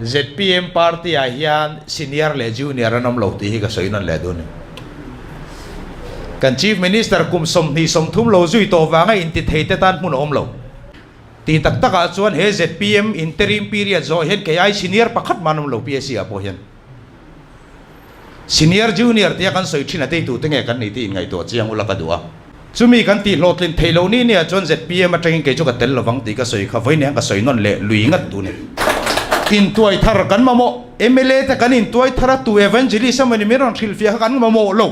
ZPM party ah hian senior leh junior an awm lo tih hi ka sawi nawn leh dun. Kan Chief Minister kum 20, 30 lo zui tawh vanga inti thei te tan hmun a awm lo. Tih tak tak ah chuan he ZPM interim period zawh hian kei ai senior pakhat mah an awm lo PAC ah pawh hian. Senior junior tia kan sawi thin a teitu te nge kan nih tih inngaihtuah chiang ula ka duh a. Chumi kan tih hlawhtlin theih loh ni nia chuan ZPM atangin kei chu ka tel lovang tih ka sawi kha vawi nen ka sawi nawn leh lui ngat tu ni. Intuai thar kan mamawh. Mla te kan intuai thar a tu evangelist emaw ni min rawn hrilhfiah kha kan mamawh lo.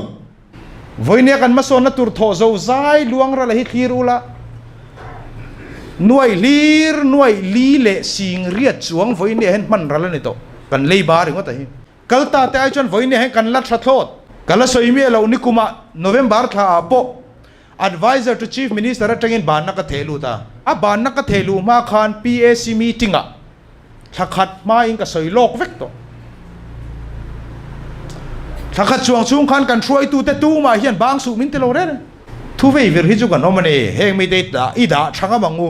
Vawi nia kan hmasawnna tur thawh zo zai luang rala hi thlir ula. Nuaih hlir nuaih li leh sing riat chuang vawi nia hian hman ral a ni tawh. Kan lei ba ringawt a hi. Kal ta te ai chuan vawiin hian kan la tha thlawt. Ka la sawi miah loh nikumah November thla ah pawh Adviser to Chief Minister atangin banna ka theh lut a. A banna ka theh luh hma khan PAC meeting ah thla khat hmain ka sawi lawk vek tawh. Thla khat chuang chhung khan kan hruaitute tumah hian bang suh min ti lo reng. Thu vei vir hi chu kan awm a ni. Heng mite i dah tha ngam ang u.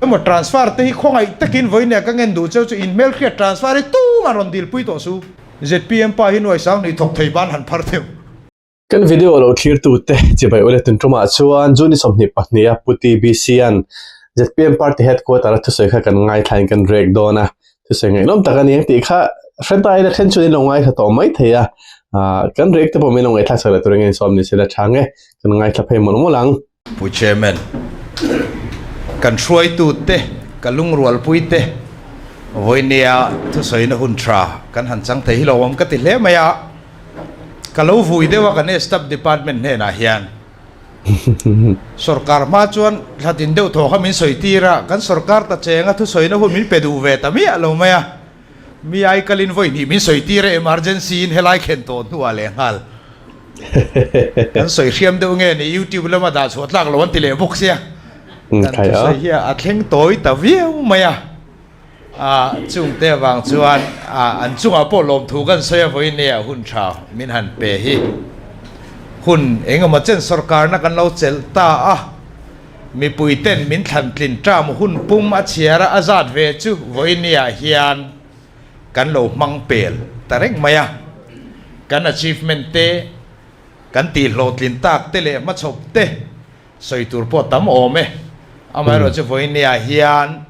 Emaw transfer te hi khawngaih takin vawiin ka ngen duh cheu chu in hmelhriat transfer hi tumah rawn dilpui tawh su. ZPM pa hi nuai sang hnih thawk thei ban han phar theuh. Kan video lo thlir tu te chibai ule tun tumah chuan June 22 a Pu TBC-a'n ZPM Party Headquarter a thusawi kha kan ngaithla in kan rek dawn a, thusawi ngaihnawm tak a ni ang tih kha hre ta ila then chuan in lo ngaithla tawh mai thei a, kan rek te pawh min lo ngaihthlak sak leh tur engin sawm ni sela tha nge kan ngaithla phei mawlh mawlh ang. Pu Chairman, kan hruaitute, ka lungrualpuite vawinia thusawina hun tha kan han chang thei hi lo awm ka ti hle mai a. Ka lo vui deuh a kan Staff Department hnenah hian sorkar hma chuan thla tin deuh thaw kha min sawi tir a, kan sorkar ta chenga thusawina hun min pe duh ve ta miah lo mai a. Mi ai kalin vawi hnih min sawi tir e emergency in helai khen tawh hnuah leh nghal. Kan sawi hriam deuh nge ni YouTube lama dah chhuah tlak lo an ti leh bawk sia. Kan thusawi hi a thleng tawi ta viau mai a. A chungte avang chuan an chungah pawh lawmthu kan sawi a vawi nia hun tha min han pe hi. Hun engemaw chen sorkarna kan lo chelh ta a. Mipui ten min thlan tlin term hun pum a chhiar a, a zat ve chu vawinia hian kan lo hmang pel ta reng mai a. Kan achievement te, kan tih hlawhtlin tak te leh hmachhawp te sawi tur pawh tam awm e. Amaherawhchu vawinia hian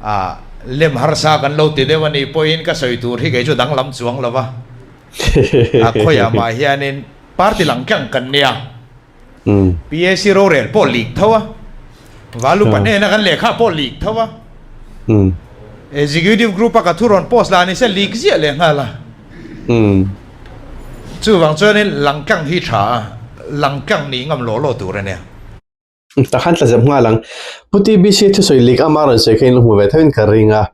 a lem harsa kan lo ti deuh a nih pawhin ka sawi tur hi kei chu danglam chuang lo va. A khawiah mah hianin party lang tlang kan nia. PAC rorel pawh leak tho a, Valu Panena kan lehkha pawh leak tho a, Executive Group a ka thu rawn post lah ni se leak ziah leh nghal a. Chuvang chuanin langtlang hi tha a, langtlang nih ngam law law tur a nia. Tak khan tla zep nghal ang. Pu TBC thusawi leak ama rawn sawi kha in lo hmu ve thoin ka ring a,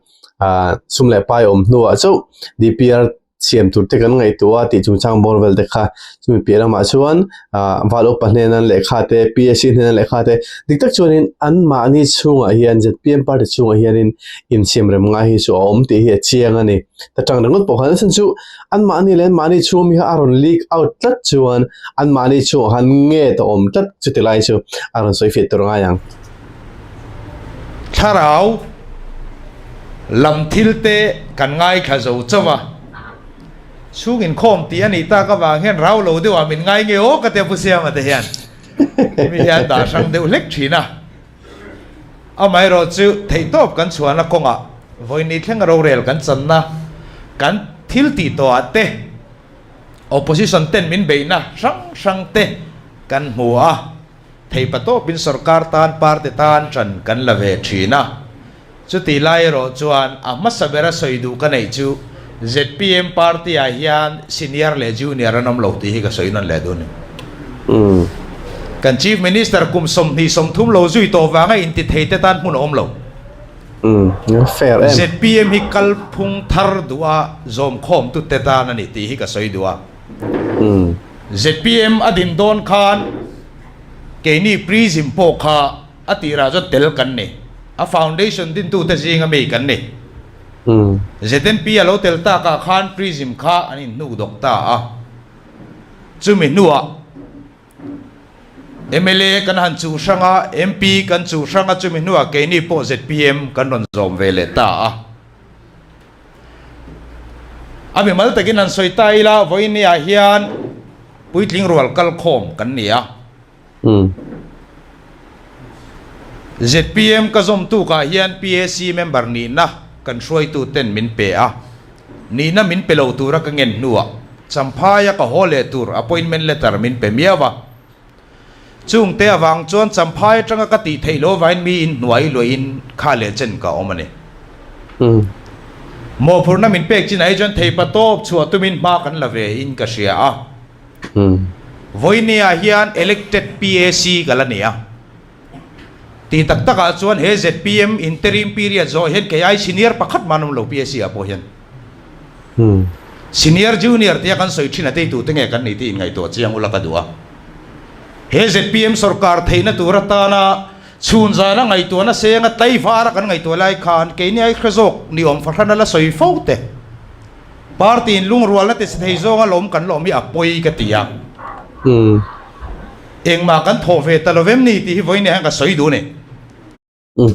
sum leh pai awm hnuah chauh DPR siam tur te kan ngaihtuah a tih chungchang bawr vel te kha chumi piah lamah chuan ah val upa hnena lehkha te PAC hnena lehkha te dik tak chuanin an mahni chhungah hian ZPM party chhungah hianin insiam rem ngai hi chu a awm tih hi a chiang a ni ta tang ringawt pawh khan a chhan chu an mahni leh an mahni chhung ami kha a rawn leak out tlat chuan an mahni chhungah khan nge ta awm tlat chuti lai chu a rawn sawi fiah tur ngai ang. Thlarau lam thil te kan ngaithla zo chauh a, chhung inkhawm tih a nih tak avang hian rau lo deuh ah min ngai nge aw ka tia Pu Siama te hian mi hian dah hrang deuh hlek thin a. Amaherawh chu theihtawp kan chhuahna kawngah vawiin thleng rorel kan channa kan thil tih tawh ah te opposition ten min beihna hrang hrang te kan hmu a. Theipa tawpin sorkar tan party tan ṭan kan la ve ṭhin a. Chutih lai erawh chuan a hmasa bera sawi duh ka neih chu zpm party ah hian senior leh junior an awm lo tih hi ka sawi nawn leh duh a ni. Kan Chief Minister kum 20, 30 lo zui tawh vanga inti thei te tan hmun a awm lo. Zpm hi kalphung thar duha zawmkhawmtu te tan a ni tih hi ka sawi duh a. Zpm a din dawn khan keini Prism pawh kha a tirah chuan tel kan ni. A foundation dintute zinga mi kan ni. ZNP a lo tel takah khan Prism kha an inhnuk dawk ta a. Chumi hnuah mla kan han chuh hrang a, MP kan chuh hrang a, chumi hnuah keini pawh zpm kan rawn zawm ve leh ta a. A mimal takin han sawi ta ila, vawiinniah hian puitling rual kal khawm kan ni a. Zpm ka zawm tukah hian PAC member nihna kan hruaitu ten min pe a, nihna min pe lo tura ka ngen hnuah Champhaia ka haw leh tur appointment letter min pe miau a. Chungte avang chuan Champhai atanga ka tih theih loh avangin mi in hnuai luahin kha leh chen ka awm a ni. Mawhphurhna min pek chinah hi chuan theipa tawp chhuah tumin hma kan la ve in ka hria a. Vawinia hian elected PAC ka la ni a. Tih tak takah chuan he zpm interim period zawh hian kei ai senior pakhat mah an awm lo PAC ah pawh hian. Senior junior tia kan sawi thin a teitu te nge kan nih tih inngaihtuah chiang ula ka duh a. He zpm sorkar theihna tur atana chhun zana ngaihtuahna senga tlaivara kan ngaihtuah lai khan keini ai hre zawk ni awm fahran a la sawi fo te. Party in lungrualna ti si thei zawnga lawm kan lawm hi a pawi ka ti a. Engmah kan thawh ve ta lo vem ni tih hi vawiin hian ka sawi duh a ni.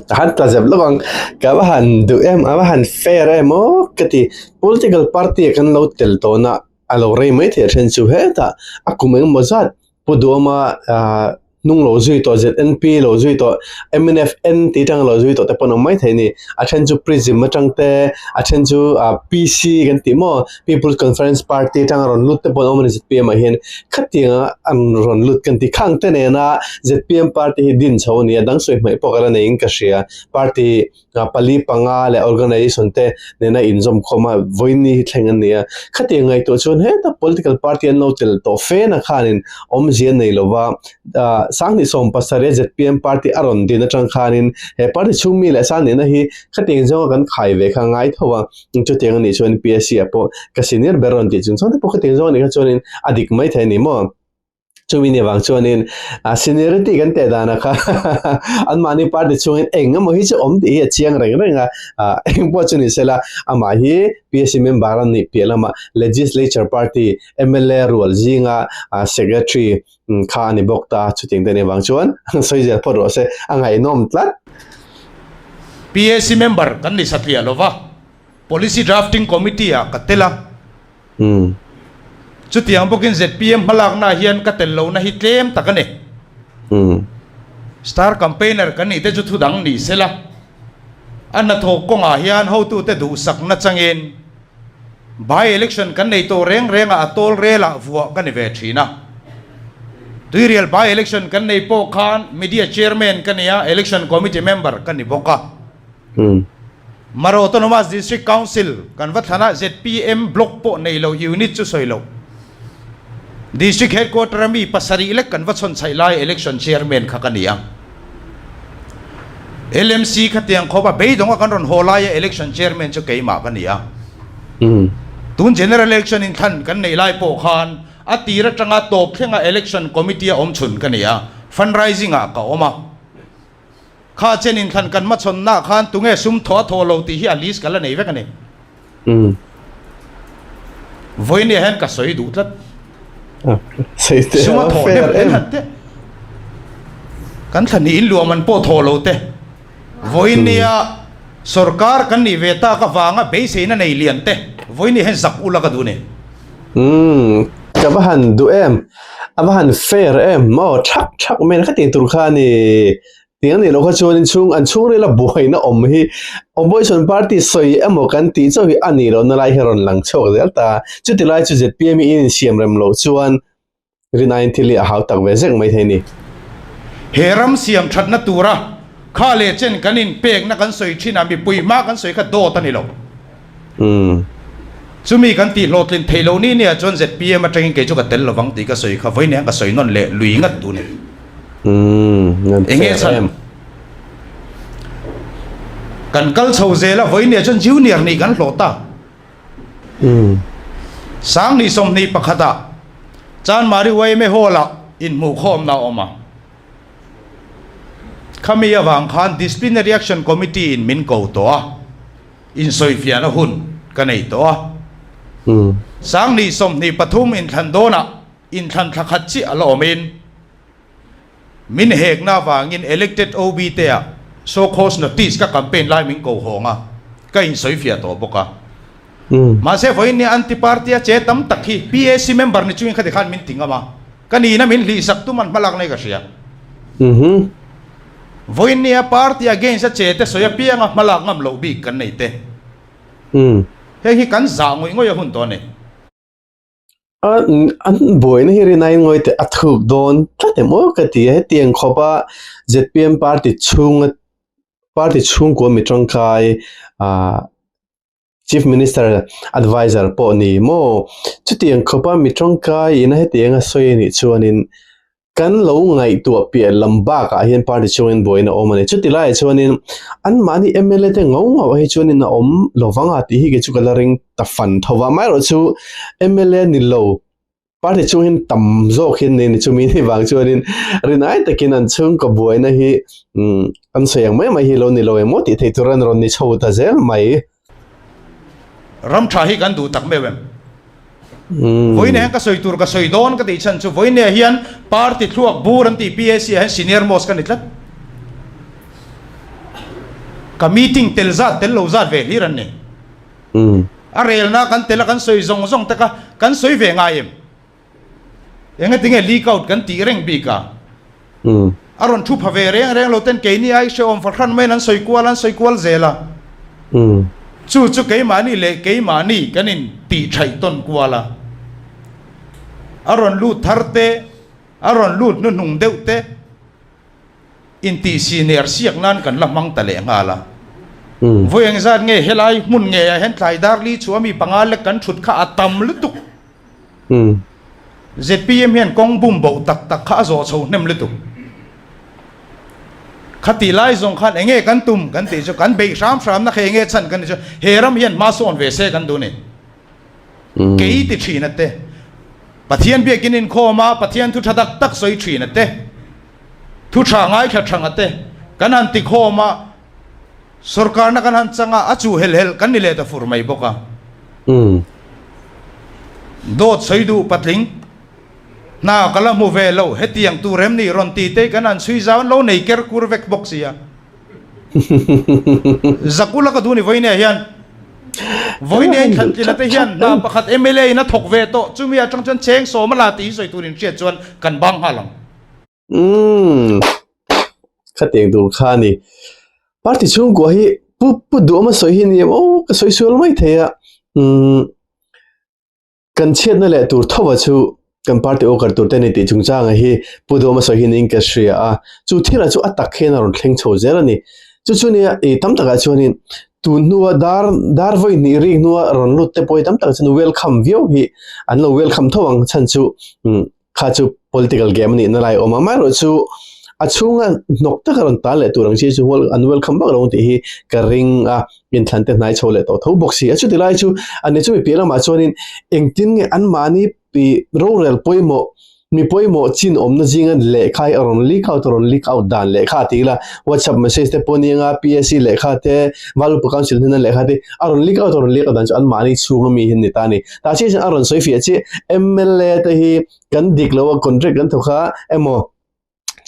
Ka han tla zep lo ang, ka va han duh em, a va han fair em aw ka ti. Political party ah kan lo tel tawhna a lo rei mai thei a then chu hetah a kum engemaw zat Pu Duhawma ah hnung lo zui tawh ZNP lo zui tawh MNFN tih atanga lo zui tawh te pawh an awm mai thei a ni. A then chu Prism atang te a then chu ah PC kan tih maw People's Conference Party atanga rawn lut te pawh an awm a ni zpm ah hian khatianga an rawn lut kan ti khang te nena zpm party hi din chho a ni a dang sawi hmaih pawh ka la neiin ka hria party pali panga leh organization te nena inzawm khawm a vawiin hi thleng an ni a khatiang ngaihtuah chuan heta political party an lo tel tawh fe na khanin awmzia nei lova ah sanghnih sawm pasarih a zpm party a rawn din atang khanin he party chhung mi leh sanghnih na hi khatiang zawnga kan khai ve kha a ngai tho a. Chutiang a nih chuan PSC ah pawh ka senior ber rawn tih chung chuan te pawh khatiang zawng a nih kha chuanin a dik mai thei a ni maw? Chumi ni avang chuanin a seniority kan teh danah kha anmahni party chhungin eng emaw hi chu awm tih hi a chiang reng reng a, eng pawh chu ni sela amah hi PSC member a nih piah lamah Legislature party mla rual zinga secretary kha a ni bawk ta, chutiang te nih avang chuan sawi zel phawt rawh se, a ngaihnawm tlat. PAC member kan ni satliah lo va, Policy Drafting Committee ah ka tel a. Chutiang bawkin zpm hmalakna ah hian ka tel lohna hi tlem tak a ni. Star campaigner kan nih te chu thudang ni sela, a hnathawk kawngah hian hotute duhsakna changin, By election kan nei tawh reng reng a, a tawl rel ah vuah ka ni ve thin a. Tuirial by election kan nei pawh khan media chairman ka ni a, election committee member ka ni bawk a. Mara Autonomous District Council kan va thlan a, zpm block pawh nei lo unit chu sawi loh. District headquarter a mi pasarih lek kan va chhawn chhaih lai election chairman kha ka ni a. LMC khatiang khawp a beidawng a kan rawn haw laia election chairman chu keimah ka ni a. Tun general election inthlan kan neih lai pawh khan a tir atanga tawp thlenga election committee a awm chhun ka ni a, fundraising ah ka awm a. Kha chen inthlan kan hmachhawnnaah khan tunge sum thaw a thaw lo tih hi a list ka la nei vek a ni. Vawinia hian ka sawi duh tlat. Sum a thaw hnem te hlat te. Kan thla hnih in luah man pawh thaw lo te. Vawinia sorkar kan nih ve tak avanga beiseina nei lian te. Vawinia hian zak ula ka duh ni. Ka va han duh em, a va han fair em maw thak thak mai kha tih tur kha a ni. Tih a nih loh kha chuan chhung an chhungrila buaina awm hi opposition party sawi emaw kan tih chauh hi a nih lohna lai hi a rawn lang chhuak zel ta. Chuti lai chu zpm hi in insiam rem loh chuan rinaiin thil hi a hau tak ve zek mai thei a ni. He ram siam thatna tura kha leh chen kan inpekna kan sawi thin a, mipui hma kan sawi kha dawt a ni lo. Chumi kan tih hlawhtlin theih loh ni nia chuan zpm atangin kei chu ka tel lovang tih ka sawi kha vawiin hian ka sawi nawn leh lui ngat duh ni. Eng nge chhan? Kan kal chho zel a vawiin nia chuan junior nih kan hlawh ta. Sanghnih 21 ah Chanmari yma Hall ah inhmuhkhawmna a awm a. Khami avang khan Disciplinary Action Committee in min ko tawh a. Insawifiahna hun ka nei tawh a. Sanghnih 23 inthlan dawnah inthlan thla khat chiah a la awmin min hekna avangin elected OB te ah show cause notice ka campaign lai min ko hawng a, ka insawifiah tawh bawk a. Mahse vawiin nia anti party a che tam tak hi PAC member ni chungin khati khan min ti ngam a, ka nihna min hlihsak tum an hmalak nei ka hria. Vawiin nia party against a che te sawi apianga hmalak ngam loh bik kan nei te. Heng hi kan zah ngawih ngawih a hun tawh a ni. An buaina hi rinaiin ngawi teh a thuk dawn tlat em aw ka ti a, hetiang khawpa zpm party chhunga party chhungkua mi tangkai ah chief minister adviser pawh ni maw chutiang khawpa mi tangkai ina hetiang a sawi anih chuanin Kan lo ngaihtuah piah lam bakah hian party chungin buaina a awm a ni. Chuti laiah chuanin anmahni mla te ngau ngauh hi chuanin a awm lo vang a tih hi kei chu ka la ring ta fan tho va. Amaherawh chu mla ni lo party chung hian tam zawk hian nei ni chumi ni vang chuanin rinai takin an chhungkaw buaina hi an sawi ang mai mai hi lo ni lo emaw tih theih tur an rawn ni chho ta zel mai. Ram tha hi kan duh tak meuh em? Vawiinah hian ka sawi tur ka sawi dawn ka tih chhan chu vawiinah hian party thluak bur an tih PAC ah hian senior most ka ni tlat. Ka meeting tel zat tel lo zat ve hlir an ni. A relna kan tel a kan sawi zawng zawng te kha kan sawi ve ngai em? Engatinge leak out kan tih reng bik a? A rawn thu pha ve reng reng lo ten keini ai hrehawm fahran maiin an sawi kual an sawi kual zel a. Chu chu keimahni leh keimahni kan in tih thaih tawn kual a. A rawn lut thar te, a rawn lut hnuhnung deuh te intih si ner siak nan kan la hmang ta leh nghal a. Vawi engzat nge helai hmun ngeiah hian tlai dar li chhuah mi panga lek kan thut kha a tam lutuk. Zpm hian kawng bum boh tak tak kha a zawh chho hnem lutuk. Khati lai zawng khan enge kan tum kan tih chu kan beih hram hram na kha enge chhan kan tih chu he ram hian hma sawn ve se kan duh ni. Kei ti thin a te. Pathian biakin inkhawm a Pathian thu tha tak tak sawi thin a te. Thu tha ngaithla thang a te. Kan han ti khawm a Sorkarna kan han chang a, a chu hel hel kan ni leh ta fur mai bawk a. Dawt sawi duh patling, hna ka la hmu ve lo, hetiang tur em ni rawn ti te kan han chhui zau an lo nei ker kur vek bawk si a. Zakula ka duh ni vawiinah hian vawiinah inthlantlina te hian hna pakhat mla in a thawk ve tawh, chumi atang chuan cheng sawm a la tih hi sawi tur inhriat chuan kan bang nghal ang. Umm khatiang tur kha a ni. Party chhungkua hi pu pu duhawm a sawi hi ni em aw ka sawi sual mai thei a umm kan chhiatna leh tur tho a chu kan party worker tur te ni tih chungchanga hi pu duhawm a sawi hi niin ka hria a chu thil ah chu a tak hian a rawn thleng chho zel a ni. Chu chu nia ih tam takah chuanin tun hnua dar dar vawi hnih rik hnua rawn lut te pawh hi tam takah chuan welcome viau hi an lo welcome tho ang chhan chu umm kha chu political game a nih na lai a awm a, amaherawhchu a chhunga hnawk taka rawn tan leh tur ang chi chu an welcome vak lo ang tih hi ka ring a, inthlan te hnai chho leh tawh tho bawk si a, chuti lai chu a ni chumi piah lamah chuanin engtin nge anmahni ih rorel pawimawh mi pawimawh chin awmna zinga lehkha hi a rawn leak out a rawn leak out dan lehkha ti ila whatsapp message te pawh nia PSC lehkha te Valupa council hnena lehkha te a rawn leak out a rawn leak out dan chu anmahni chhunga mi hi an ni ta a ni. Tah chiah chuan a rawn sawi fiah chiah mla te hi kan dik lo a contract kan thawk a emaw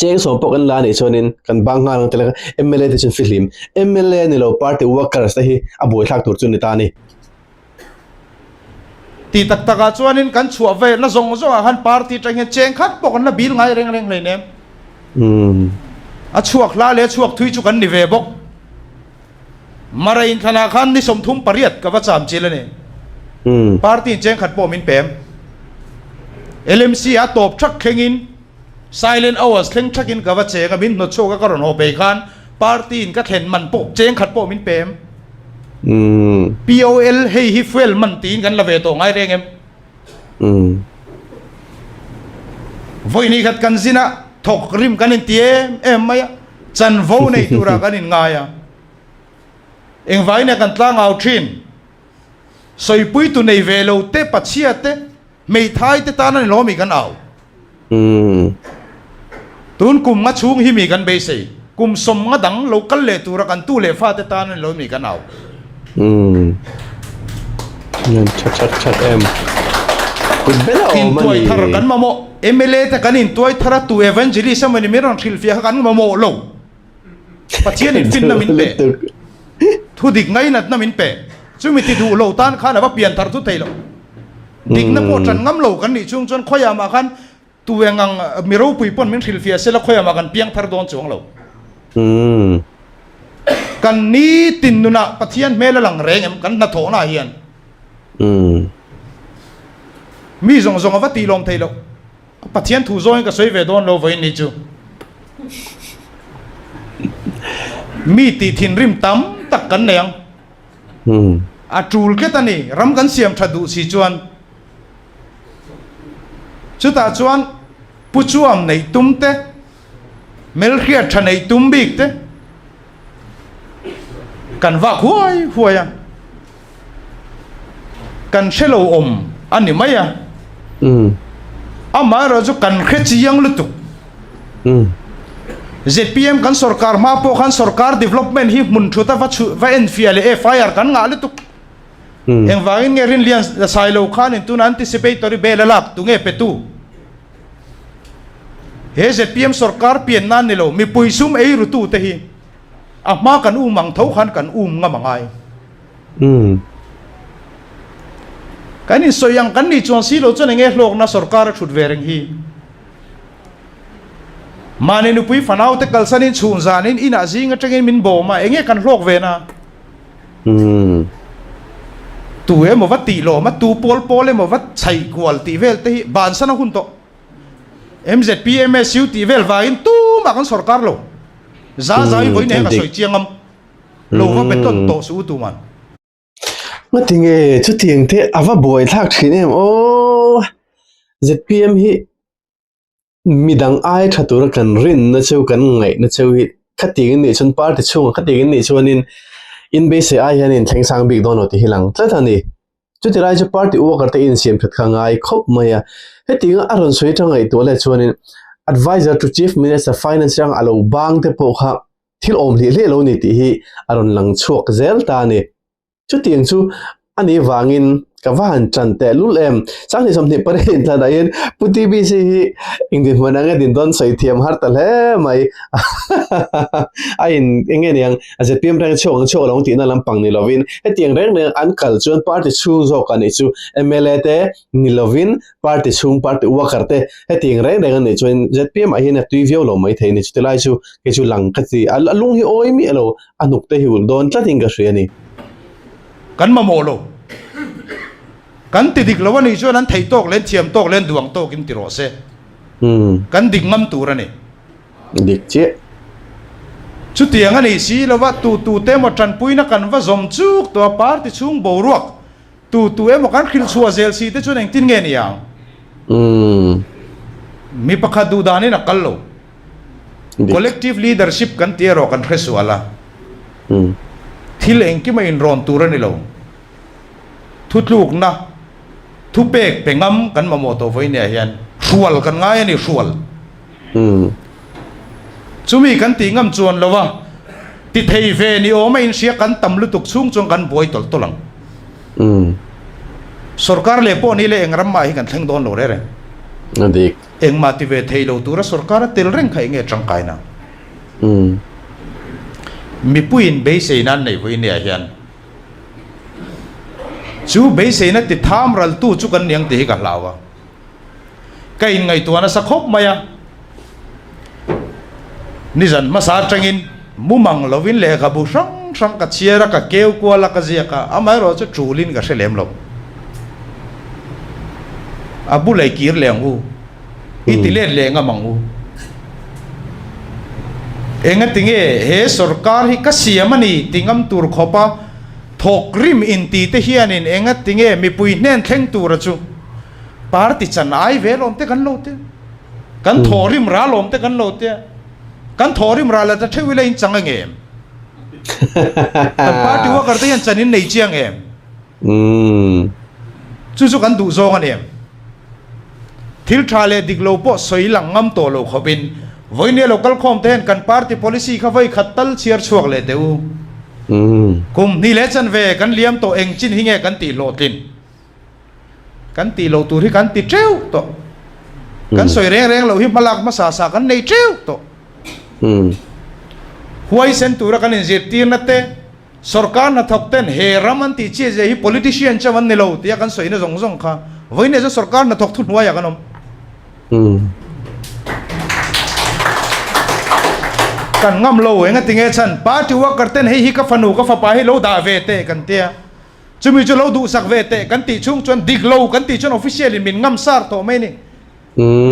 cheng sawm pawh kan la anih chuanin kan bang nghal ang tel a mla te chuan fihlim mla ni lo party workers te hi a buaithlak tur chu ni ta a ni. Tih tak tak ah chuanin kan chhuah ve na zawng zawng ah khan party atang hian cheng khat pawh kan la bil ngai reng reng hleinem. A chhuak hla leh a chhuak thui chu kan ni ve bawk. Mara inthlanah khan ni 38 ka va cham chil a ni. Party in chengkhat pawh min pem. LMC a tawp thak thlengin silent hours thleng thakin ka va cheng a, min hnawt chhuak a ka rawn haw phei khan party in ka thlen man pawh chengkhat pawh min pem. POL hei hi fuel man tiin kan la ve tawh ngai reng em? Vawi ni khat kan zin a, thawk rim kan inti em em mai a, chanvo nei turah kan inngai a. Engvaiin kan tlangau thin, sawipuitu nei ve lo te, pachhia te, hmeithai te tan a ni lo mi kan au. Tun kum nga chhung hi mi kan beisei, kum 50 dang lo kal leh tura kan tu leh fate tan a ni lo mi kan au. Intuai thar kan mamawh, mla te kan intuai thar a, tu evangelist emaw ni min rawn hrilhfiah kha kan mamawh lo. Pathian in finna min pe, thudik ngainatna min pe. Chumi ti duh lo tan khan a va pian thar chu thei lo. Dikna pawh ṭan ngam lo kan nih chhung chuan khawiah mah khan tu eng ang mi ropui pawn min hrilhfiah sela khawiah mah kan piang thar dawn chuang lo. Kan nitin nunah Pathian hmel a lang reng em kan hnathawhna ah hian. Mi zawng zawng a va tih lawm thei loh. Pathian thu zawngin ka sawi ve dawn lo vawiin ni chu. Mi tih thinrim tam tak kan nei ang. A tul tlat a ni, ram kan siam tha duh si chuan. Chutah chuan Pu Chuam neih tum te, Melhriat tha neih tum bik te kan vak huai huai a. Kan hre lo awm a ni mai a. Amaherawh chu kan hre chiang lutuk. Zpm kan sorkar hma pawh khan sorkar development hi hmun thut a va chhuh va enfiah leh FIR kan ngah lutuk. Engvangin nge Rinlian Sailo khanin tuna anticipatory bail a lak tu nge petu? He zpm sorkar pian nan ni lo mipui sum ei rutu te hi a hma kan um ang tho khan kan um ngam a ngai. Kan insawi ang kan nih chuan si lo chuan enge hlawkna sorkar a thut ve reng hi. Mahni nupui fanau te kalsanin chhun zanin inah zing atangin min bawm a, enge kan hlawk ve na? Tu emaw va tih lawm a, tu pawl pawl emaw va chhaih kual tih vel te hi bansan a hun tawh. MZP, MSU tih vel vangin tumah kan sorkar lo. Za zai vawi nen ka sawi chiang am. Lo va be tawn tawh suh u tuman. Ngatinge chutiang te a va buai thlak thin em aw. ZPM hi midang ai tha tura kan rinna cheu kan ngaihna cheu hi khatiang in nih chuan party chhungah khatiang in nih chuanin in beisei ai hian in thleng sang bik dawn lo tih hi lang tlat a ni. Chuti lai chu party worker te insiam that kha ngai khawp mai a. Hetianga a rawn sawi atang ngaihtuah leh chuanin Adviser to Chief Minister Finance rang a lo bang te pawh kha thil awm hlih hlih lo ni tih hi a rawn lang chhuak zel ta a ni. Chutiang chu a nih vangin ka va han ṭan teh lul em. Sanghnih 28 inthlanah hian Pu TBC hi eng dinhmun ang e din dawn sawi thiam har ta hle mai. A in eng nge niang a zpm reng chhuak ang chhuak lo ang tihna lampang ni lovin hetiang reng reng an kal chuan party chhung zawk a nih chu mla te ni lovin party chhung party worker te hetiang reng reng a nih chuan zpm ah hian a tui viau lo mai thei a ni. Chuti lai chu kei chu lang ka ti a lung hi awi miah lo a hnuk te hi ulh dawn tlatin ka hria a ni. Kan mamawh lo. Kan ti dik lo a nih chuan an thei tawk leh an thiam tawk leh an duang tawkin ti rawh se. Kan dik ngam tur a ni. Dik chiah. Chutiang a nih si lova tu tu te emaw tanpuina kan va zawm chuk tawh a party chhung boruak tu tu emaw kan hrilh chhuah zel si te chuan engtin nge ni ang? Mi pakhat duh danin a kal lo. Collective leadership kan tih erawh kan hre sual a. Thil engkim a inrawn tur a ni lo. Thutlukna, thupek pe ngam kan mamawh tawh vawinia hian hrual kan ngai a ni, hrual. Chumi kan tih ngam chuan lo a, ti thei ve ni awm a inhria kan tam lutuk chhung chuan kan buai tawlh tawlh ang. Sorkar leh pawh ni leh eng ram mah hi kan thleng dawn lo reng reng. Engmah ti ve thei lo tura sorkar a tel reng kha enge tangkaina? Mipuiin beiseina an neih vawinia hian Chu beiseina ti tham raltu chu kan niang tih hi ka hlau a. Ka inngaihtuah nasa khawp mai a. Nizan hmasa atangin mumang lovin lehkhabu hrang hrang ka chhiar a, ka keu kual a, ka ziak a, amaherawh chu tulin ka hre lem lo. A bula i kir leh ang u. I ti let leh ngam ang u. Engati nge he sorkar hi ka siam a ni ti ngam tur khawpa thawk rim inti te hianin engati nge mipui hnen thleng tura chu party chan ai ve lawm te kan lo tia, kan thawh rim ra lawm te kan lo tia, kan thawh rim ra la ta theuh ila in chang a ngem? Kan party worker te hian chan in nei chiang em? Chu chu kan duh zawng a ni em? Thil tha leh dik lo pawh sawi lang ngam tawh lo khawpin vawinia lo kal khawm te hian kan party policy kha vawi khat tal chhiar chhuak leh teh u. Kum hnih leh chanve kan liam tawh eng chin hi nge kan tih hlawhtlin? Kan tih loh tur hi kan ti teuh tawh. Kan sawi reng reng loh hi hmalak hmasa sa kan nei teuh tawh. Huaisen tura kan inzirtirna te. Sorkar hnathawk ten he ram an tih chiah zia hi politician chauh an ni lo tia kan sawina zawng zawng kha vawiin chuan sorkar hnathawk thuhnuaiah kan awm. Kan ngam lo eng a ti nge chhan party worker ten hei hi ka fanu ka fapa hi lo dah ve teh kan tia chumi chu lo duhsak ve teh kan tih chhung chuan dik lo kan tih chuan official in min ngam sar tawh mai a ni.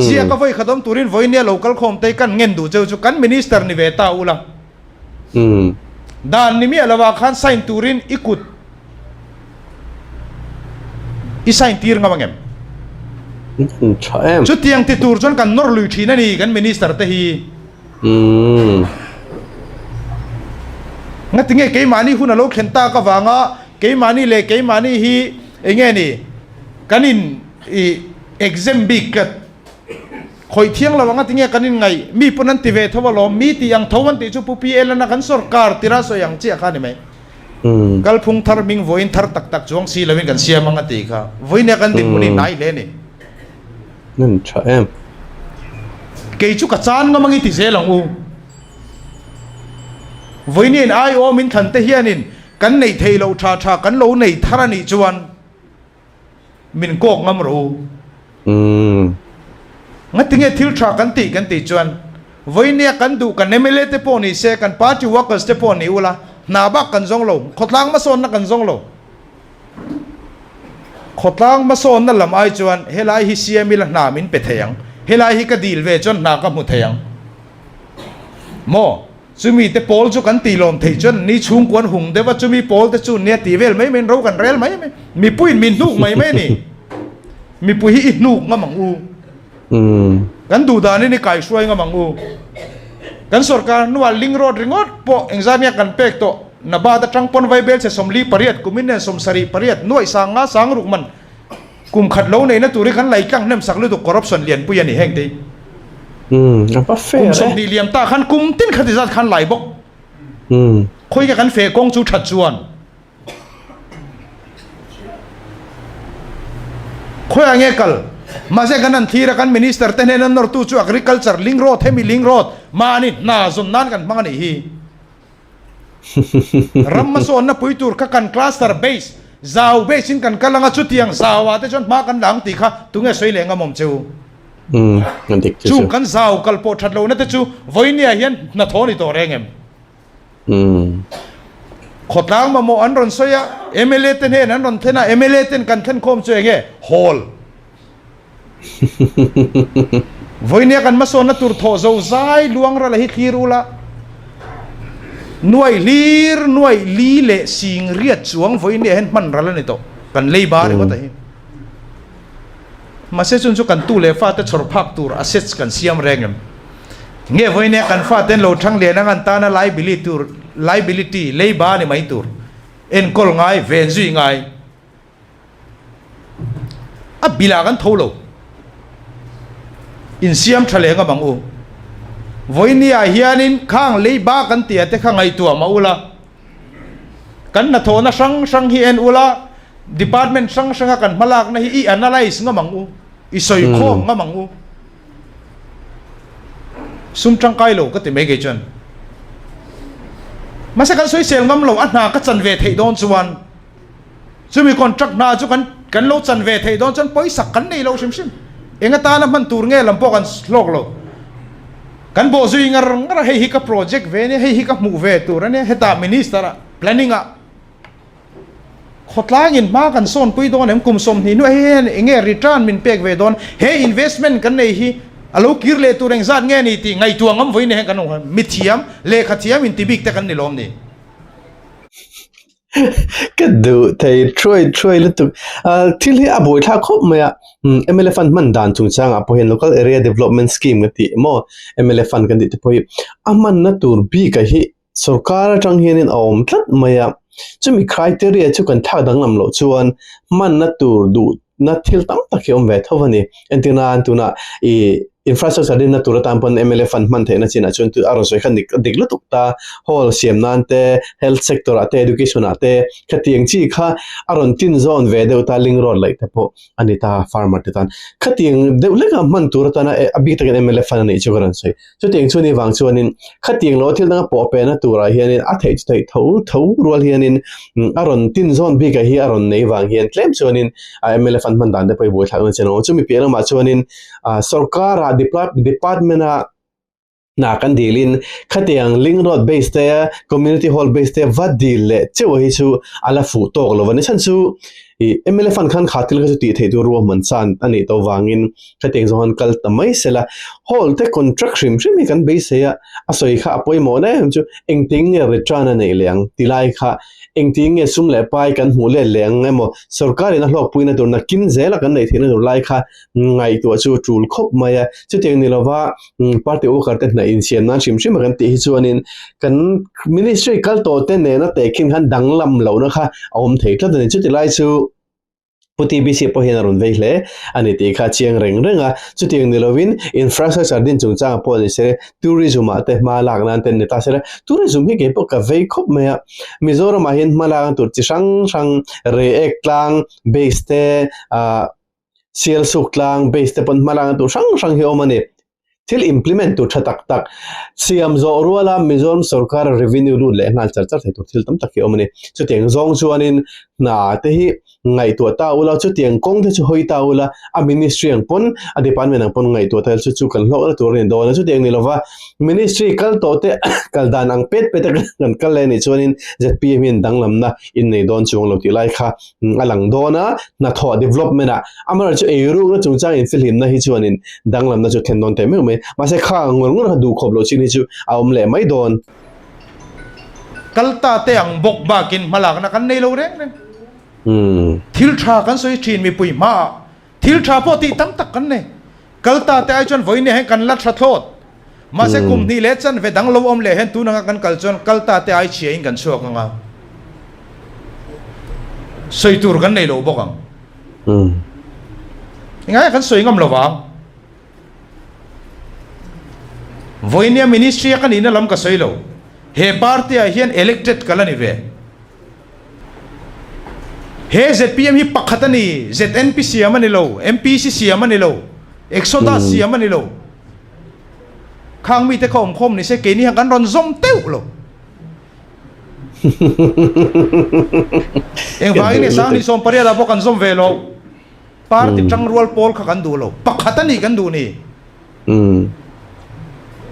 Ziak a vawi khat awm turin vawinia lo kal khawm te kan ngen duh cheu chu kan minister ni ve ta ula. Dan ni miah lovah khan sign turin i kut i sign tir ngam angem? Tha em. Chutiang ti tur chuan kan nawr lui thin a ni kan minister te hi. Ngatinge keimahni hun a lo thlen tak avanga keimahni leh keimahni hi enge ni kan in i exam bik tlat. Khawih thiang lo anga tinge kan inngaih, mi pawn an ti ve tho alawm, mi tih ang tho an tih chu Pu PL an a kan sorkar tira sawi ang chiah kha a ni mai. Kalphung thar hming vawiin thar tak tak chuang si loin kan siam ang a tih kha. Vawiin a kan dinhmun hi hnai hle a ni. Nan tha em. Kei chu ka chan ngam ang i ti zel ang u. Vawiin aiawm in thlan te hianin kan neih theih loh tha tha kan lo nei thar a nih chuan, Min kawk ngam rawh u. Umm. Ngatinge thil tha kan tih kan tih chuan vawinia kan duh kan mla te pawh ni se, kan party workers te pawh ni ula, hna bak kan zawng lo, khawtlang hmasawnna kan zawng lo. Khawtlang hmasawnna lam ai chuan helai hi siam ila hna min pe thei ang, helai hi ka dil ve chuan hna ka hmu thei ang maw? Chumi te pawl chu kan tih lawm theih chuan ni chhungkuan hung deuh a, chumi pawl te chu nia tih vel mai mai in ro kan rel mai mai. Mipuiin min hnuk mai mai a ni. Mipui hi i hnuk ngam ang u. Kan duh danin i kaihruai ngam ang u. Kan sorkar hnuah link road ringawt pawh engzat nge kan pek tawh? Nabad atang pawn Vaibel chhe 48 kumin nen 78 nuaih sang nga sang ruk man Kum khat lo neihna tur hi kan lei tlang hnem sak lutuk corruption lianpui a ni heng te hi. Kum 20 liam ta khan kum tin khati zat khan lai bawk. Khawika kan feh kawng chu that chuan khawiah nge kal? Mahse kan han thlir a kan minister te hnena nawrtu chu agriculture link road hemi link road mahni hna zawn nan kan hmang a nih hi. Ram hmasawnna pui tur kha kan cluster base, zau base in kan kal anga chutiang zau ah te chuan hma kan la ang tih kha tunge sawi leh ngam awm che u? Chung kan zau kal pawh that lohna te chu vawinia hian hnathawh ni tawh reng em? Khawtlang mamawh an rawn sawi a, mla te hnen an rawn thlen a, mla ten kan thlen khawm chu enge? Hall. Vawinia kan hmasawnna tur thawh zo zai luang rala hi thlir ula, nuai hlir nuai li leh sing riat chuang vawinia hian hman ral a ni tawh, kan lei ba ringawt a hi. Mahse chun chu kan tu leh fate chhawr phak tur assets kan siam reng em? Nge vawinia kan faten lo thang lian ang an tana liability tur liability lei ba ni mai tur enkawl ngai ven zui ngai. A bilah kan tho lo. Insiam tha leh ngam ang u. Vawinia hianin khang leiba kan tia te kha ngaihtuah mah ula. Kan hnathawhna hrang hrang hi en ula, department hrang hranga kan hmalakna hi i analyse ngam ang u, i sawi khawm ngam ang u. Sum tangkai lo ka ti mai kei chuan. Mahse kan sawisel ngam lo, a hna ka chan ve theih dawn chuan. Chumi contract hna chu kan kan lo chan ve theih dawn chuan pawisak kan nei lo hrim hrim. Eng atana hman tur nge lam pawh kan hlawk lo. Kan bawh zui ngar ngar a, hei hi ka project ve ania, hei hi ka hmuh ve tur ania, hetah minister ah planning ah khawtlangin hma kan sawnpui dawn em, kum 20 hnuah hei hian eng nge return min pek ve dawn, he investment kan nei hi a lo kir leh tur engzat nge ni tih ngaihtuah ngam vawiin hian kan awm. Mithiam, lehkha thiam inti bik te kan ni lawm ni. Ka duh thei thuai thuai lutuk. Ah thil hi a buai thlak khawp mai a, umm mla fund hman dan chungchangah pawh hian local area development scheme ka tih emaw mla fund kan tih te pawh hi a hmanna tur bik ah hi sorkar atang hianin a awm tlat mai a, chumi criteria chu kan thlak danglam loh chuan hmanna tur duhna thil tam tak hi a awm ve tho a ni. Entirnan tunah ih. Infrastructure dinna tur atan pawn mla fund hman theihna chinah chuan a rawn sawi kha dik dik lutuk ta. Hall siam nan te, health sector ah te, education ah te khatiang chi kha a rawn tin zawn ve deuh ta link road laih te pawh a ni ta farmer te tan. Khatiang deuh hleka hman tur atana a bik takin mla fund a neih chu ka rawn sawi. Chutiang chu ni vang chuanin khatiang lo thil danga pawh pehna turah hianin a theih chu theih tho tho rual hianin a rawn tin zawn bikah hi a rawn nei vang hian tlem chuanin a mla fund hman dan te pawh hi buaithlak na chen a awm. Chumi piah lamah chuanin sorkara department a hna kan dilin khatiang link road base te community hall base te va dil leh cheuh hi chu a la fuh tawk lo a ni. Chhan chu ih mla fund khan kha thil kha chu tih theih tur ruahman chan a nih tawh vangin khatiang zawng han kal ta mai se la hall te contract hrim hrim hi kan beisei a a sawi kha a pawimawh na em chu engtin nge return a neih leh ang ti lai kha Engtin nge sum leh pai kan hmuh let leh ang emaw, sorkarin a hlawkpuina tur nakin zela kan neih theihna tur lai kha ngaihtuah chu a tul khawp mai a. Chutiang ni lova party worker te hnaih insiam nan hrim hrim a kan tih hi chuanin kan ministry kal tawh te nena tehkhin khan danglam lohna kha a awm thei tlat a ni. Chuti lai chu. Pu TBC pawh hian a rawn vei hle a ni tih kha a chiang reng reng a, chutiang ni lovin infrastructure din chungchangah pawh ni se, tourism ah te hma lak nan te ni ta se la, tourism hi kei pawh ka vei khawp mai a, Mizoram ah hian hma lak tur chi hrang hrang Reiek tlang base te ah Sialsuk tlang base te pawn hma lak tur hrang hrang hi a awm a ni. Thil implement tur tha tak tak siam zawh ruala Mizoram sorkara revenue lut leh nghal char char thei tur thil tam tak hi a awm a ni. Chutiang zawng chuanin hna te hi ngaihtuah ta ula, chutiang kawng te chu hawi ta ula, a ministry ang pawn, a department ang pawn ngaihtuah ta ila chu chu kan hlawkna tur a ni dawn a. Chutiang ni lova ministry kal tawh te kal dan ang pet pet a kan kal leh a nih chuanin zpm hian danglamna innei dawn chuang lo tih lai kha a lang dawn a, hnathawh development ah amaherawhchu eirukna chungchang infihlimna hi chuanin danglamna chu thlen dawn teh meuh mai. Mahse kha ngawr ngawr kha duhkhawp loh chin hi chu a awm leh mai dawn. Kal ta te ang bawk bakin hmalakna kan nei lo reng reng. Thil tha kan sawi thin mipui hmaah Thil tha pawh tih tam tak kan nei. Kal ta te ai chuan vawiin hian kan la tha thlawt. Mahse kum hnih leh chanve dang lo awm leh hian tun anga kan kal chuan kal ta te ai chhia in kan chhuak anga sawi tur kan nei lo bawk ang. Engah nge kan sawi ngam lo vang? Vawiin nia ministry a ka nihna lam ka sawi lo. He party ah hian elected ka la ni ve. He zpm hi pakhat a ni, ZNP siam a ni lo, MPC siam a ni lo, Exodus siam a ni lo. Khang mite kha awmkhawm ni se keini hian kan rawn zawm teuh lo. Engvangin nge Sanghnih 18 ah pawh kan zawm ve lo. Party tangrual pawl kha kan duh lo. Pakhat a nih kan duh ni.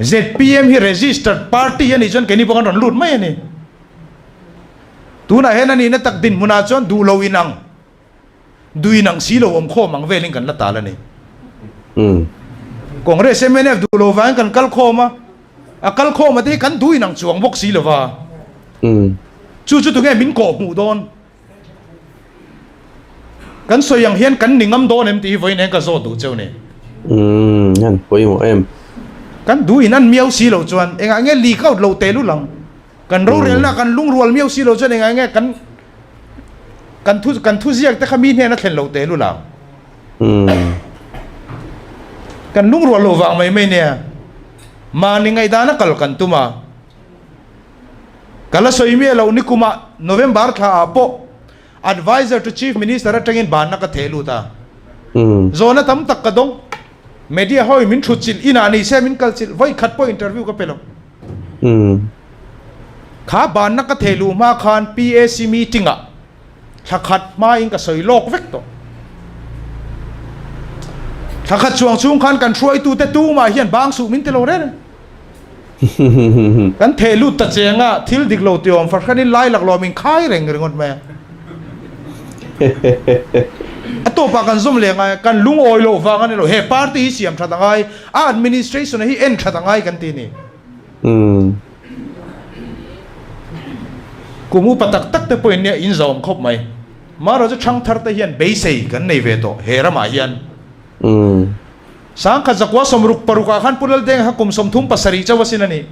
Zpm hi registered party a nih chuan keini pawh kan rawn lut mai a ni. Tunah hian a nihna tak dinhmunah chuan duh lo inang, duh inang si lo awm khawm ang velin kan la tal a ni. Congress mnf duh lo vangin kan kal khawm a, a kal khawm a te hi kan duh inang chuang bawk si lova. Chu chu tunge min kawh hmuh dawn? Kan sawi ang hian kan ni ngam dawn em tih hi vawiin eng ka zawt duh cheu ni. Umm hian pawimawh em. Kan duh in an miau si lo chuan engah nge leak out lo teh lul ang. Kan rorelna kan lungrual miau si lo chuan engah nge kan kan thu kan thuziak te kha mi hnena thlen lo teh lul ang. Kan lungrual loh vang mai mai nia. Mahni ngaihdana kal kan tum a. Ka la sawi miah loh nikumah November thla ah pawh Adviser to Chief Minister atangin banna ka theh lut a. Zawhna tam tak ka dawng. Media ho in min thut chilh inah ni se min kal chilh vawi khat pawh interview ka pe lo. Kha banna ka theh luh hma khan PAC meeting ah thla khat hmain ka sawi lawk vek tawh. Thla khat chuang chhung khan kan hruaitute tumah hian bang suh min ti lo reng reng. Kan theh lut ta cheng a, thil dik lo ti awm fahranin lai laklawm in khai reng ringawt mai a. A tawpah kan zawm leh ngai a, kan lungawi loh vang a ni lo, he party hi siam that a ngai, a administration hi en that a ngai kan ti a ni. Kum upa tak tak te pawhin nia in zawm khawp mai. Marawh chu thangthar te hian beisei kan nei ve tawh he ramah hian. Sangkhat zakua 66 ah khan Pu Laldenga kha kum 37 chauh asin a ni.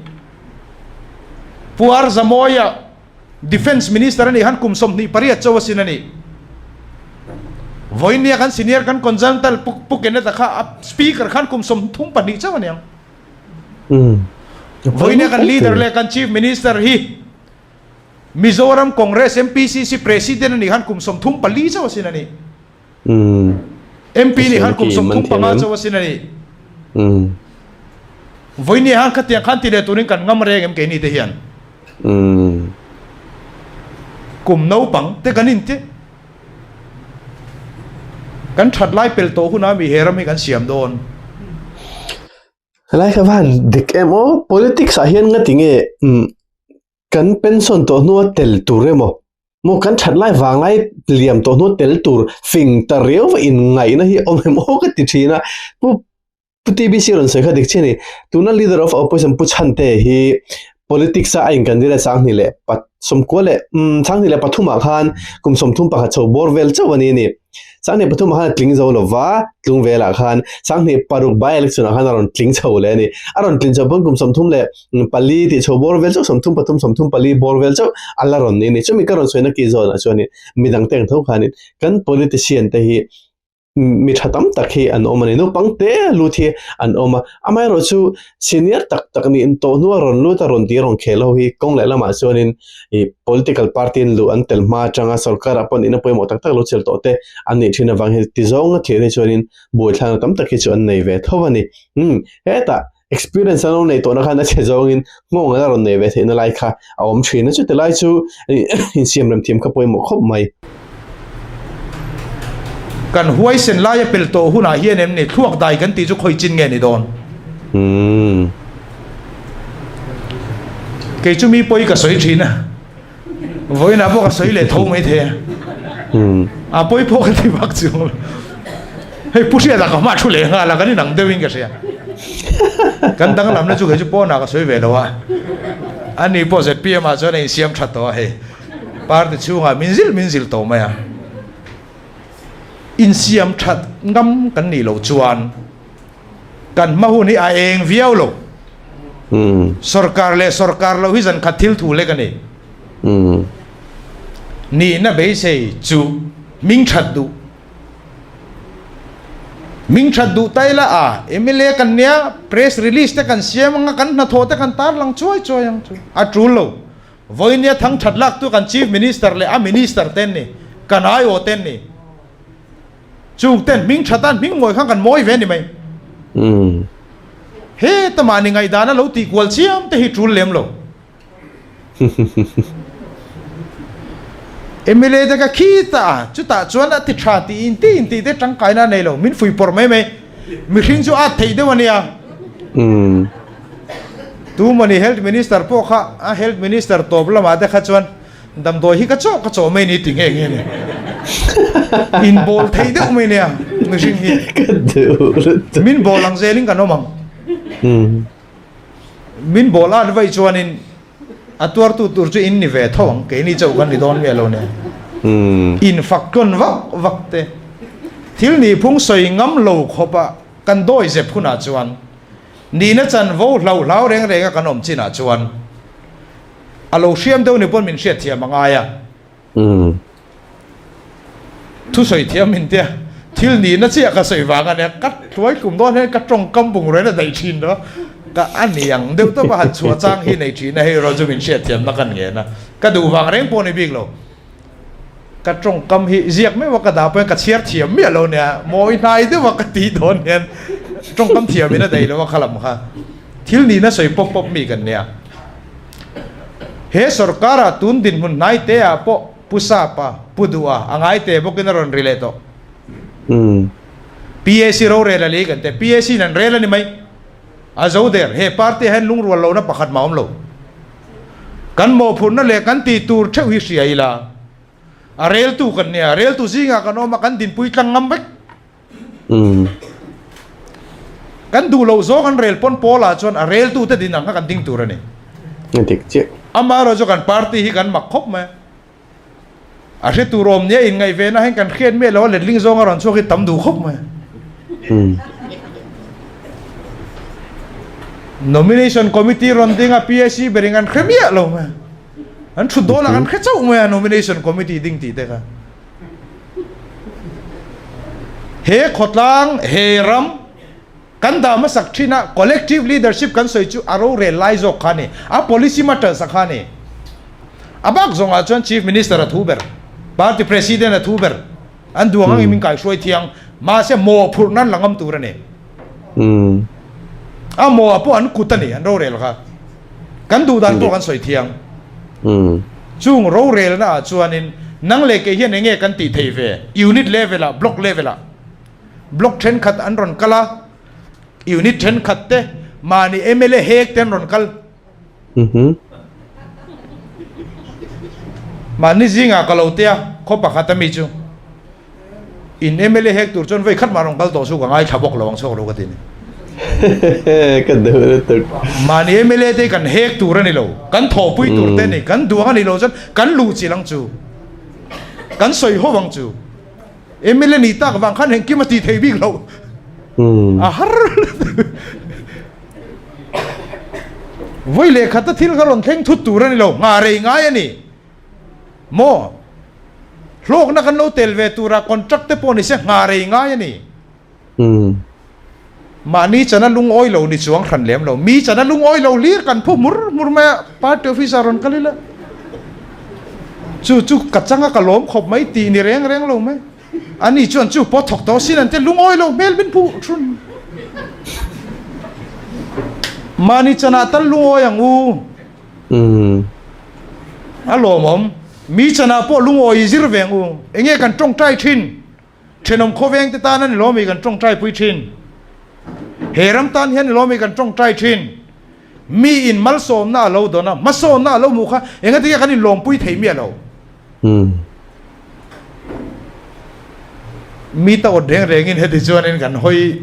Pu Ar Zamawia Defence Minister a nih khan kum 28 chauh asin a ni. Vawinia kan senior kan consultant Pu Pu Kenneth-a kha a speaker khan kum 32 chauh a niang. Vawinia kan leader leh kan chief minister hi Mizoram Congress MPCC president a nih khan kum 34 chauh asin a nih. MP nih khan kum 35 chauh asin a nih. Vawinia khan khatiang khan ti leh turin kan ngam reng em keini te hian. Kum naupang te kan inti. Kan that lai pel tawh hunah mi he ram hi kan siam dawn. Helai kha va han dik em aw, politics ah hian ngati nge kan pension tawh hnua tel tur emaw maw kan that lai vang lai liam tawh hnua tel tur fing ta riau va in ngaihna hi awm em aw ka ti thin a, pu Pu TBC rawn sawi kha dik chiah a ni. Tuna Leader of Opposition Pu Chhante hi politics a a inkandir a 25 leh 93 ah khan kum 31 chho bawr vel chauh a ni a ni. 23 ah khan a tling zo lo va, tlung velah khan 26 by election ah khan a rawn tling chho leh a ni. A rawn tlin chho pawn kum 34 tih chho bawr vel chauh, 33, 34 bawr vel chauh a la rawn ni a ni. Chumi ka rawn sawina ki zawnah chuanin midangte ang tho khanin kan politician te hi mi tha tam tak hi an awm a ni naupang te lut hi an awm a amaherawh chu senior tak tak nih tawh hnua rawn lut a rawn ti rawn khel ho hi kawng leh lamah chuanin ih political party an luh an tel hma atanga sorkar ah pawh nihna pawimawh tak tak lo chel tawh te an nih thin avang hian tizawnga thlir hi chuanin buaithlakna tam tak hi chu an nei ve tho a ni umm hetah Experience an lo neih tawhna khan a chhe zawngin nghawng an la rawn nei ve theihna lai kha a awm thin a, chuti lai chu insiam rem thiam kha pawimawh khawp mai. Kan huaisen laia pel tawh hunah hian em ni thluak dai kan tih chu khawi chin nge ni dawn? Kei chu mi pawi ka sawi thin a. Vawiinah pawh ka sawi leh tho mai thei a. A pawi pawh ka ti vak chuang lo. Hei Pu Hriata ka hmah thu leh nghal a, kan inang deuhin ka hria. Kan danglamna chu kei chu pawnah ka sawi ve lo a. Ani pawh ZPM ah chuan a insiam tha tawh a hei. Party chhungah min zil min zil tawh mai a. Insiam that ngam kan nih loh chuan Kan hma hun hi a eng viau lo. Sorkar leh sorkar lo hi zan khat thil thu lek a ni. Nihna beisei chu hming that duh. Hming that duh ta ila a mla kan nia press release te kan siam anga kan hnathawh te kan tarlang chuai chuai ang chu a tul lo. Vawinia thang that lak tu kan chief minister leh a minister ten ni kan aiawh ten ni. Chung ten hming tha tan hming mawi khan kan mawi ve a ni mai. Heta mahni ngaihdana lo tih kual chiam te hi tul lem lo. MLA te ka khi ta a, chutah chuan a ti tha tih in tih in tih te tangkaina a nei lo, min fui pawrh mai mai. Mihring chu at theih deuh a nia. Tu mawni Health Minister pawh kha a Health Minister tawp lamah te kha chuan Damdawi hi ka chawh ka chawh mai ni ti nghe nghe ni. In bawl thei deuh mai nia mihring hi. Min bawl ang zelin kan awm ang. Min bawl at vai chuanin a tuartu tur chu in ni ve tho ang keini chauh kan ni dawn miah lo nia. In fak tlawn vak vak te. Thil nihphung sawi ngam lo khawpa kan dawi zep hunah chuan nihna chanvo hlau hlau reng renga kan awm chinah chuan A lo hriam deuh ni pawn min hriat thiam a ngai a. Thu sawi thiam min tia thil nihna chiah ka sawi vang a nia, ka hluai kum dawn hian ka tawngkam bungraw in a daih thin lo a, ka a ni ang deuh tawp a han chhuah chang hi nei thin a, hei erawh chu min hriat thiamna kan ngen a, ka duh vang reng pawh ni bik lo. Ka tawngkam hi ziak meuh a ka dah pawhin ka chhiar thiam miah lo nia, mawi hnai deuh a ka tih dawn hian tawngkam thiam in a daih lo a khalam kha. Thil nihna sawi pawp pawp mi kan nia. He sorkara tun dinhmun hnai te ah pawh Pu Sapa, Pu Duha a ngai te bawkin a rawn ri leh tawh. PAC rorel a lei kan te. PAC in an rel a ni mai. A zo der. He party ah hian lungrual lohna pakhat mah a awm lo. Kan mawhphurhna leh kan tih tur theuh hi hria ila. A reltu kan nia. Reltu zingah kan awm a, kan dinpui tlang ngam vek. Kan duh loh zawng an rel pawn Paula chuan a reltute din ang kha kan ding tur a ni. Dik chiah. Amaherawh chu kan party hi kan mak khawp mai a. A hre tur awm nia inngaih ve na hian kan hriat miah lo a letling zawng a rawn chhuak hi tam duh khawp mai a. Nomination committee rawn ding a PAC berin an hre miah lo mai a. An thut dawnah kan hre chauh mai a nomination committee ding tih te kha. He khawtlang, he ram kan dah hmasak thin a, collective leadership kan sawi chu a rorel lai zawk kha a ni, a policy matters a kha a ni. A bak zawngah chuan Chief Minister a thu ber, Party President a thu ber, an duang angin min kaihruai thiang, mahse mawhphurh nan la ngam tur a ni. A mawh pawh an kut a ni, an rorel kha. Kan duh dan pawh kan sawi thiang. Chung rorelna ah chuanin nang leh kei hian enge kan tih thei ve? Unit level ah, block level ah. Block thenkhat an rawn kal a, unit thenkhat te mahni mla hek te an rawn kal. Mahni zingah ka lo tia khaw pakhat ami chu. In mla hek tur chuan vei khat mah rawn kal tawh chu ka ngaithla bawk lo ang chhuak lo ka ti ni. Ka duh lutuk. Mahni mla te hi kan hek tur a ni lo, kan thawhpui tur te a ni, kan duang a ni lo chuan kan luh chilh ang chu, kan sawi ho ang chu. Mla nih tak vang khan engkim a ti thei bik lo. A har lutuk. Vawi leh khata thil kha rawn thleng thut tur a ni lo, nghah rei ngai a ni. Maw? Hlawkna kan lo tel ve tura contract te pawh ni se nghah rei ngai a ni. Mahni chana lungawi lo ni chuang hran lem lo. Mi chana lungawi lo hlir kan phu hmur hmur mai a, party office ah rawn kal ila. Chu chu ka changa ka lawm khawp mai tih ni reng reng lo mai. Ani chuan chu pawh thawk tawh sin an te lungawi lo hmel min phu thun. Mahni chanah tal lungawi ang u. A lawmawm. Mi chanah pawh lungawi i zir ve ang u. Enge kan tawngtai thin? Thenawm khawveng te tan a ni lawmi kan tawngtai pui thin. He ram tan hian ni lawmi kan tawngtai thin. Mi in malsawmna a lo dawn a, hmasawnna a lo hmuh kha engati nge kan inlawmpui thei miah lo. Mi ta awt reng rengin heti chuanin kan hawi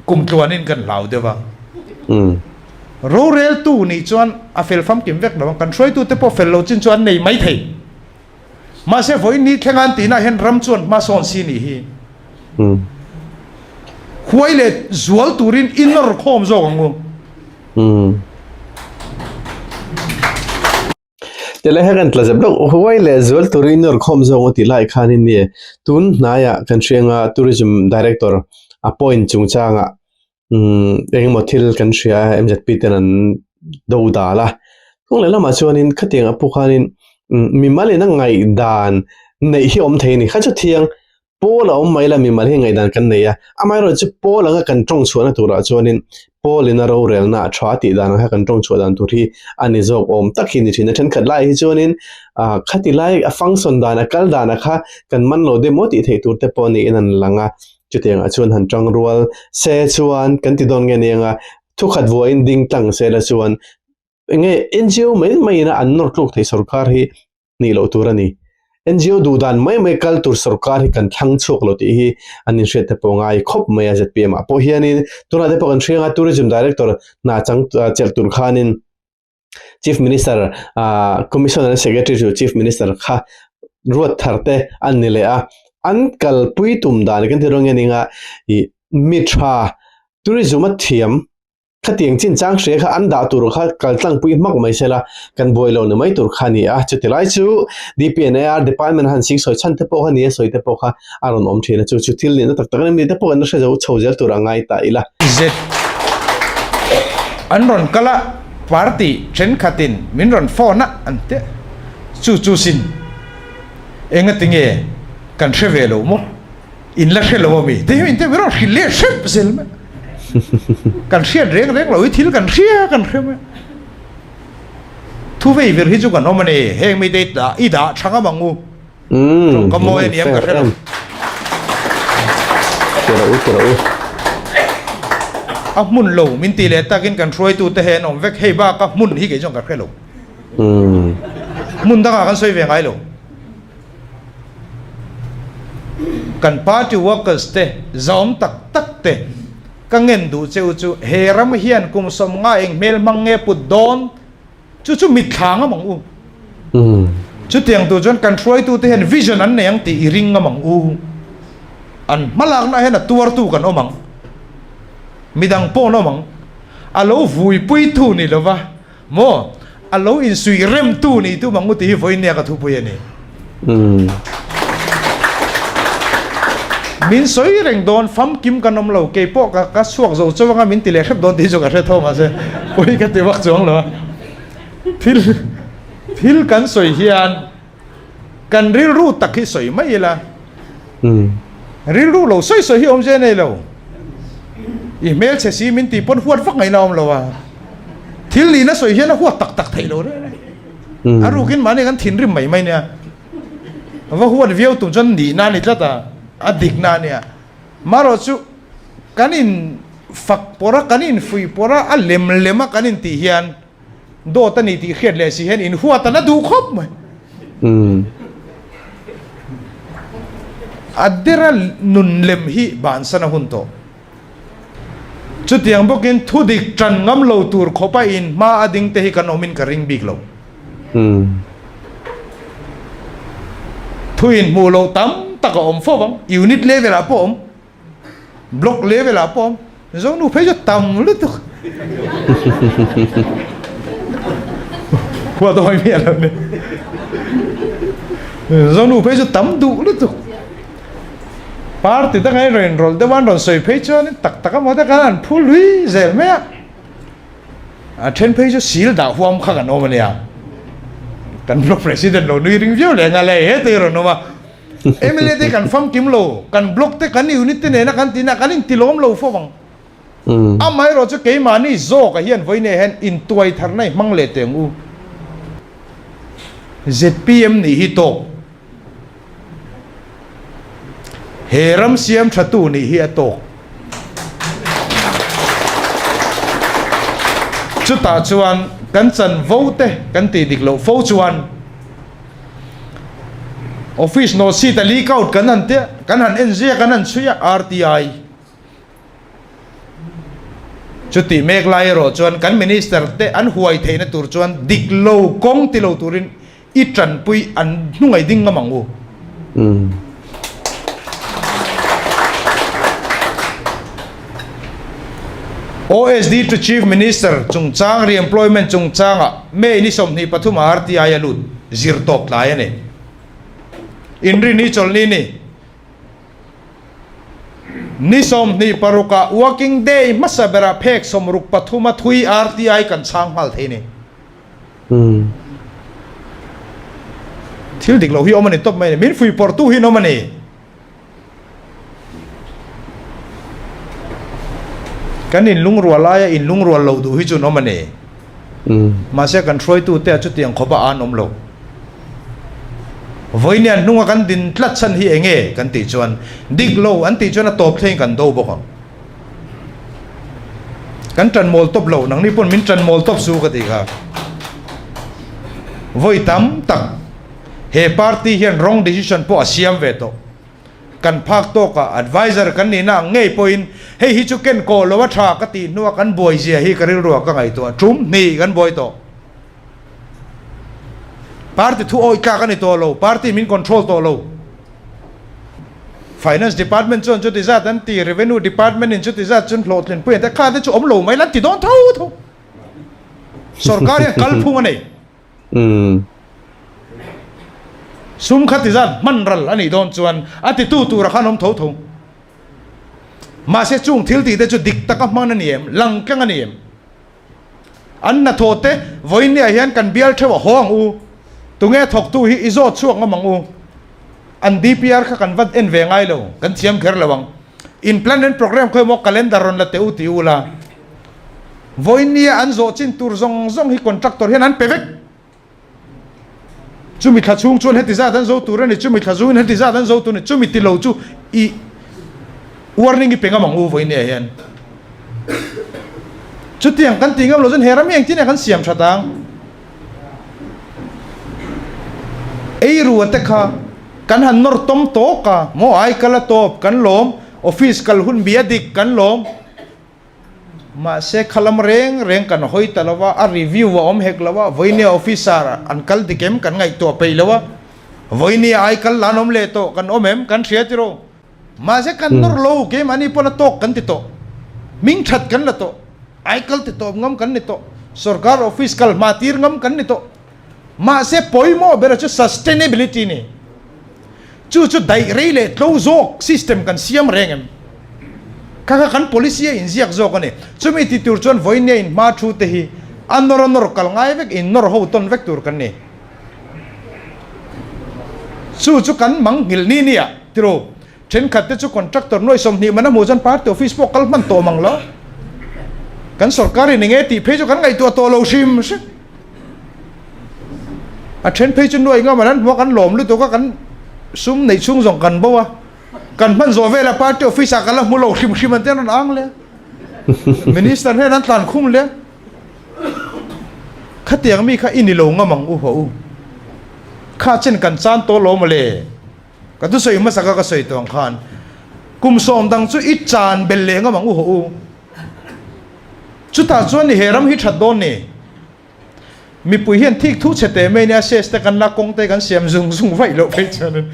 Kum tluanin kan hlau deuh a. Roreltu nih chuan a fel famkim vek lo ang. Kan hruaitute pawh fel lo chin chu an nei mai thei. Mahse vawiin ni thlenga an tihna hian ram chuan hma sawn si nih hi. Huai leh zual turin i nawr khawm zawk ang u. Tilai kha kan tla zep deuh huai leh zual turin nawr khawm zawng a tih lai khanin nge tun hnaiah kan hrianga tourism director a point chungchangah umm engemaw thil kan hria a M_Z_P ten an do dal a kawng leh lamah chuanin khatiang ah pawh khanin umm mimal in a ngaihdan neih hi a awm thei a ni kha chu thiang Pawl a awm mai la mimal hi ngaihdan kan nei a, amaherawhchu chu Pawl anga kan tawng chhuahna turah chuanin Paul-in a rorelna a tha tih dan ang kha kan tawng chhuah dan tur hi a ni zawk awm tak hi ni thin a. Thenkhat lai hi chuanin ah khati lai a function dan a kal dan a kha kan man lo deuh maw tih theih tur te pawh niin an lang a, chutiangah chuan han tang rual se chuan kan ti dawn nge ni anga thukhat vuahin ding tlang se la chuan enge NGO mai maiin a an nawr tluk theih sorkar hi nih loh tur a ni. NGO duh dan mai mai kal tur sorkar hi kan thlang chhuak lo tih hi an inhriat te pawh ngai khawp mai a ZPM ah pawh hianin tunah te pawh kan hriang a Tourism Director hna chang chelh tur khanin Chief Minister ah Commissioner and Secretary chu Chief Minister kha ruat thar te an ni leh a an kalpui tum dan kan ti rawng nge ninga ih mi tha tourism a thiam Khatiang chinchang hria kha an dah tur kha kal tlangpui hmak mai sela, kan buai lo ni mai tur kha a ni a. Chuti lai chu DPNAR department han sing sawi chhan te pawh kha ni a sawi te pawh kha a rawn awm thin a, chu chu thil nihna tak tak a ni mi te pawh kan la hre zo chho zel tur a ngai ta ila. Z An rawn kal a, party thenkhatin min rawn phone a an ti a, chu chu sin engatinge kan hre ve lo maw? In la hre lo ami? Te hi min te min rawn hrilh leh hrep zel mai. Kan hriat reng reng lo hi thil kan hria kan hre mai. Thu vei vir hi chu kan awm a ni. Heng mite i dah i dah tha ngam ang u. Tawngka mawi a ni ang ka hre lo. Tira u tira u. A hmun lo min ti leh takin kan hruaitute he an awm vek. Hei baka hmun hi kei chuan ka hre lo. Hmun dangah kan sawi ve ngai lo. Kan party workers te zawm tak tak te ka ngen duh che u chu he ram hian kum 50 eng hmel hmang nge put dawn chu chu mitthla ngam ang u. Chutiang tur chuan kan hruaitu te hian vision an nei ang tih i ring ngam ang u. An hmalakna hian a tuartu kan awm ang. Midang pawh an awm ang. A lo vuipuitu ni lova Maw? A lo insuih remtu nih tum ang u tih hi vawiin nia ka thupui a ni. Min sawi reng dawn, famkim kan awm lo, kei pawh ka ka chhuak zo chauh anga min ti leh hrep dawn tih chu ka hre tho mahse pawi ka ti vak chuang lo a. Thil thil kan sawi hian kan rilru tak hi sawi mai ila, rilru lo sawi sawi hi awmzia nei lo. I hmelchhe si min tih pawn huat vak ngaihna awm lo a, thil nihna sawi hian a huat tak tak theih lo reng reng. A rukin mahni kan thinrim mai mai nia. Va huat viau tum chuan nihna a ni tlat a, a dikna a nia. Marawh chu kan in fak pawrh a, kan in fuih pawrh a, a lem lem a kan in tih hian dawt a ni tih hriat leh si hian in huat a la duh khawp mai. A dera nun lem hi bansan a hun tawh. Chutiang bawkin thudik tan ngam lo tur khawpa in hma a ding te hi kan awmin ka ring bik lo. Thu in hmuh loh tam tak a awm fo vang, unit level ah pawh a awm, block level ah pawh a awm, Zonu phei chu tam lutuk. Huat awm miah lo ni. Zonu phei chu tam duh lutuk. Party danga in rawn inrawlh deuh a, an rawn sawi phei chuan tak tak a maw te khan an phu lui zel mai a. A then phei chu sil dah huam kha kan awm a nia. Kan block president lo nui ring viau leh nghal e, he te rawn awm a. MLA te kan famkim lo, kan block te kan unit te nena kan tina kan intilawm lo fo ang. Amaherawh chu keimahni zawkah hian vawiin hian intuai tharna i hmang leh teh ang u. Zpm nih hi tawk. He ram siam thatu nih hi a tawk. Chutah chuan kan chanvo te kan tih dik loh fo chuan office note sheet a leak out kan han tia, kan han en zia kan han chhui a, RTI. Chutih mek lai erawh chuan kan minister te an huai theihna tur chuan dik lo kawng ti lo turin i tanpui an hnungai ding ngam ang u. OSD to Chief Minister chungchang re-employment chungchangah May ni 23 ah RTI a lut zir tawp tlai a ni. Inrini chawlhni ni ni 26 ah working day hmasa berah phek 63 a thui RTI kan chhang nghal thei a ni. Thil dik lo hi awm a ni tawp mai a ni. Min fuihpawrhtu hi an awm a ni. Kan inlungrual laia inlungrual loh duh hi chu an awm a ni. Mahse kan hruaitute ah chutiang khawp a an awm lo. Vawiin hnunga kan din tlat chhan hi eng nge kan tih chuan dik lo an tih chuan a tawp thleng kan do bawk ang. Kan tan mawl tawp lo, nangni pawn min tan mawl tawp su ka tih kha. Vawi tam tak he party hian wrong decision pawh a siam ve tawh. Kan phak tawkah adviser kan nihna ang ngei pawhin hei hi chu ken kawh lo a tha ka tih hnua kan buai zia hi ka rilruah ka ngaihtuah tum hnih kan buai tawh. Party thu awih tlak a ni tawh lo, party min control tawh lo. Finance department chuan chuti zat an ti, revenue department in chuti zat chuan hlawhtlin pui an ti a, kha te chu awm lo mai la an ti dawn tho tho. Sorkar hian kalphung a nei. Sum kha ti zat hman ral a nih dawn chuan a titu tura khan awm tho tho. Mahse chung thil tih te chu dik taka hman a ni em, lang tlang a ni em? An hnathawh te vawinia hian kan bial theuh a haw ang u. Tunge thawktu hi i zawt chhuak ngam ang u. An DPR kha kan va en ve ngai lo, kan thiam kher lo ang. In plan and program khawi maw calendar rawn la teh u ti u la. Vawinia an zawh chin tur zawng zawng hi contractor hian an pe vek. Chumi thla chhung chuan heti zat an zo tur a ni, chumi thla zungin heti zat an zo tur a ni, chumi ti lo chu i warning i pe ngam ang u vawinia hian. Chutiang kan ti ngam lo chuan he ram hi engtin nge kan siam that ang? Ei rua te kha kan han nawr tawm tawk a, maw ai kal a tawp kan lawm, office kal hun bia dik kan lawm. Mahse khalam reng reng kan hawi ta lo a, a review a awm hek lo a, vawinia officer an kal dik em kan ngaihtuah peih lo a, vawinia ai kal la an awm leh tawh kan awm em kan hria tiraw? Mahse kan nawr lo, keimahni pawn a tawk kan ti tawh, hming that kan la tawh, ai kal ti tawp ngam kan ni tawh, sorkar office kal hma tir ngam kan ni tawh. Mahse pawimawh ber chu sustainability ni. Chu chu daih rei leh tlo zawk system kan siam reng em? Kha kha kan policy a inziak zawk a ni. Chumi ti tur chuan vawinia in hma thu te hi a nawr a nawr kal ngai vek, in nawr ho tawn vek tur kan ni. Chu chu kan mang nghilh ni nia tiro. Thenkhat te chu contractor nuai 20 man a hmuh chuan party office pawh kal hman tawh mang lo. Kan sorkar in enge tih phei chu kan ngaihtuah tawh lo hrim hrim. A then phei chu nuai ngam an an hmu a kan lawm lutuk a kan sum neih chhung zawng kan bo a. Kan hman zawh velah party office ah kan la hmu lo hrim hrim an ti an rawn ang leh a. Minister hian an tlan khum leh a. Khatiang mi kha i ni lo ngam ang u haw u. Kha chen kan chan tawh lo mawle. Ka thusawi hmasa kha ka sawi tawh ang khan kum sawm dang chu i chan bel leh ngam ang u haw u. Chutah chuan ni he ram hi that dawn ni. Mipui hian thik thu chhe teh mai nia ses te kan la kawng te kan siam zung zung vaih loh phei chuanin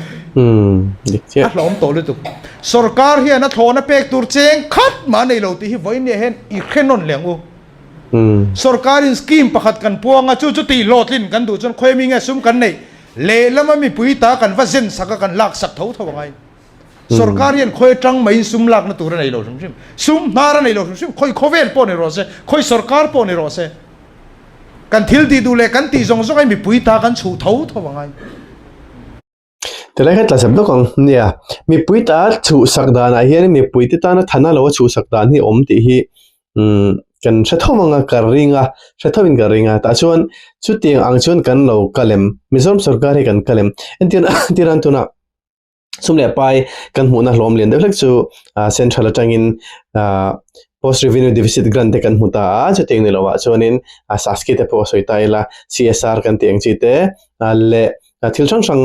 a hlawm tawh lutuk. Sorkar hian a thlawhna pek tur cheng khat mah nei lo tih hi vawiin hian i hre nawn leh ang u. Sorkarin scheme pakhat kan puang a, chu chu tih hlawhtlin kan duh chuan khawi mi nge sum kan neih Lehlama mipui ta kan va zen sak a, kan lak sak tho tho angai. Sorkar hian khawi atang maiin sum lakna tur a nei lo hrim hrim. Sum hnar a nei lo hrim hrim. Khawi khawvel pawh ni rawh se, khawi sorkar pawh ni rawh se. Kan thil tih duh leh kan tih zawng zawng ai mipui ta kan chhuh tho tho angai. Tilai kha tla zep lawk ang. Nia, mipui ta chhuh sak danah hian mipui te tana thana lo a chhuh sak dan hi a awm tih hi umm kan hre tho ang a ka ring a hre tho in ka ring a tah chuan chutiang ang chuan kan lo kal em Mizoram sorkar hi kan kal em entir entir nan tunah sum leh pai kan hmuhna hlawm lian deuh hlek chu ah central atangin ah post revenue deficit grant te kan hmu ta a chutiang ni lovah chuanin ah saski te pawh a sawi ta ila C_S_R kan tih ang chi te ah leh thil hrang hrang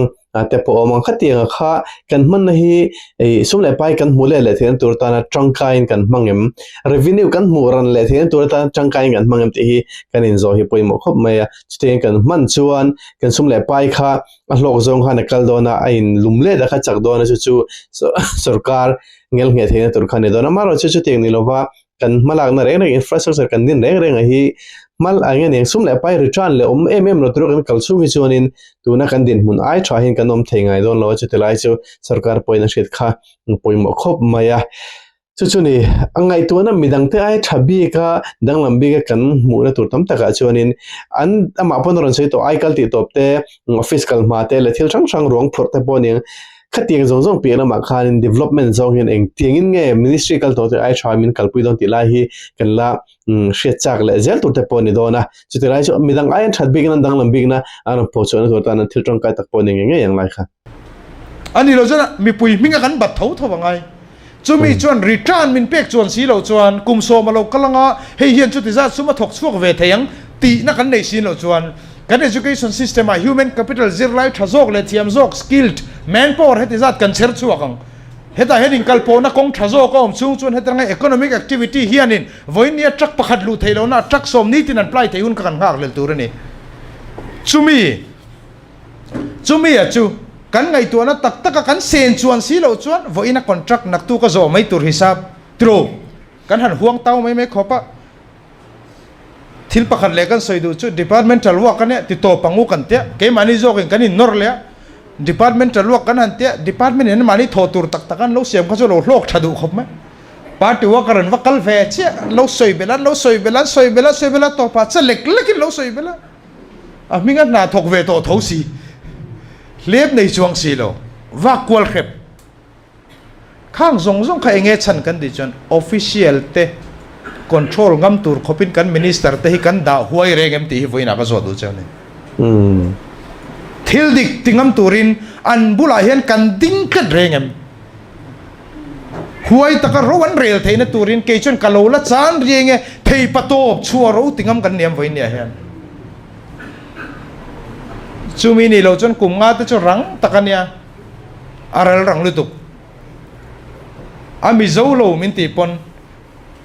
te pawh a awm ang. Khatianga kha kan hmanna hi ih sum leh pai kan hmuh leh leh theihna tur atana tangkaiin kan hmang em? Revenue kan hmuh ran leh theihna tur atana tangkaiin kan hmang em tih hi kan inzawh hi pawimawh khawp mai a. Chutiangin kan hman chuan kan sum leh pai kha a hlawk zawng khan a kal dawn a, a inlum let a kha chak dawn a chu chu sorkar ngelngheh theihna tur kha a ni dawn a. Amaherawhchu chutiang ni lova kan hmalakna reng reng infrastructure kan din reng reng a hi hmal a eng eng sum leh pai return leh awm em em lo tura kan kal chhung hi chuanin tuna kan dinhmun ai tha hian kan awm thei ngai dawn lo a chuti lai chu sarkar pawhin a hriat kha pawimawh khawp mai a chu chu ni a ngaihtuahna midangte ai tha bik a danglam bik a kan hmuhna tur tam takah chuanin an amah pawn a rawn sawi tawh ai kal tih tawp te office kal hma te leh thil hrang hrang ruang phurh te pawh aniang Khatiang zawng zawng piah lamah khanin development zawng hian engtiangin nge ministry kal tawh te ai tha min kalpui dawn tih lai hi kan la hriat chak leh zel tur te pawh a ni dawn a. Chuti lai chu midang aiin that bikna an danglam bikna an rawn phochhuahna tur atan thil tangkai tak pawh a ni ngei ngei ang lai kha. A ni lo chuan mipui hminga kan bat tho tho angai. Chumi chuan return min pek chuan si loh chuan kum sawm a lo kal anga hei hian chuti zat sum a thawk chhuak ve thei ang tihna kan nei sin loh chuan kan education system ah human capital zirlai tha zawk leh thiam zawk skilled manpower heti zat kan chher chhuak ang. Hetah hian inkalpawhna kawng tha zawk a awm chhung chuan heti ranga economic activity hianin vawiin truck pakhat luh theih lohna truck sawm nitin an ply theih hun kha kan nghak hlel tur a ni. Chumi. Chumi a chu kan ngaihtuahna tak taka kan sen chuan si loh chuan vawiin a contract naktu ka zawh mai tur hisap tiro kan han huang tau mai mai khawp a. Thil pakhat leh kan sawi duh chu departmental work a nia ti tawp ang u kan tia keimahni zawkin kan innawr leh a departmental work kan han tia department in mahni thawh tur tak tak an lo siam kha chu lo hlawk tha duh khawp mai. Party worker an va kal ve chiah an lo sawi belh a an lo sawi belh a an sawi belh a sawi belh a tawpah che lek lekin lo sawi belh a. A hminga hna thawk ve tawh tho si, hlep nei chuang si lo, vak kual hrep. Khang zawng zawng kha enge chhan kan tih chuan official te control ngam tur khawpin kan minister te hi kan dah huai reng em tih hi vawiinah ka zawt duh cheu a ni. Thil dik ti ngam turin an bulah hian kan ding tlat reng em? Huai taka ro an rel theihna turin kei chuan ka lo la chan riai nge thei pa tawp chhuah ro ti ngam kan niam vawiin nia hian. Chumi ni lo chuan kum nga te chu rang tak a nia, a ral rang lutuk. A Mizo lo min tih pawn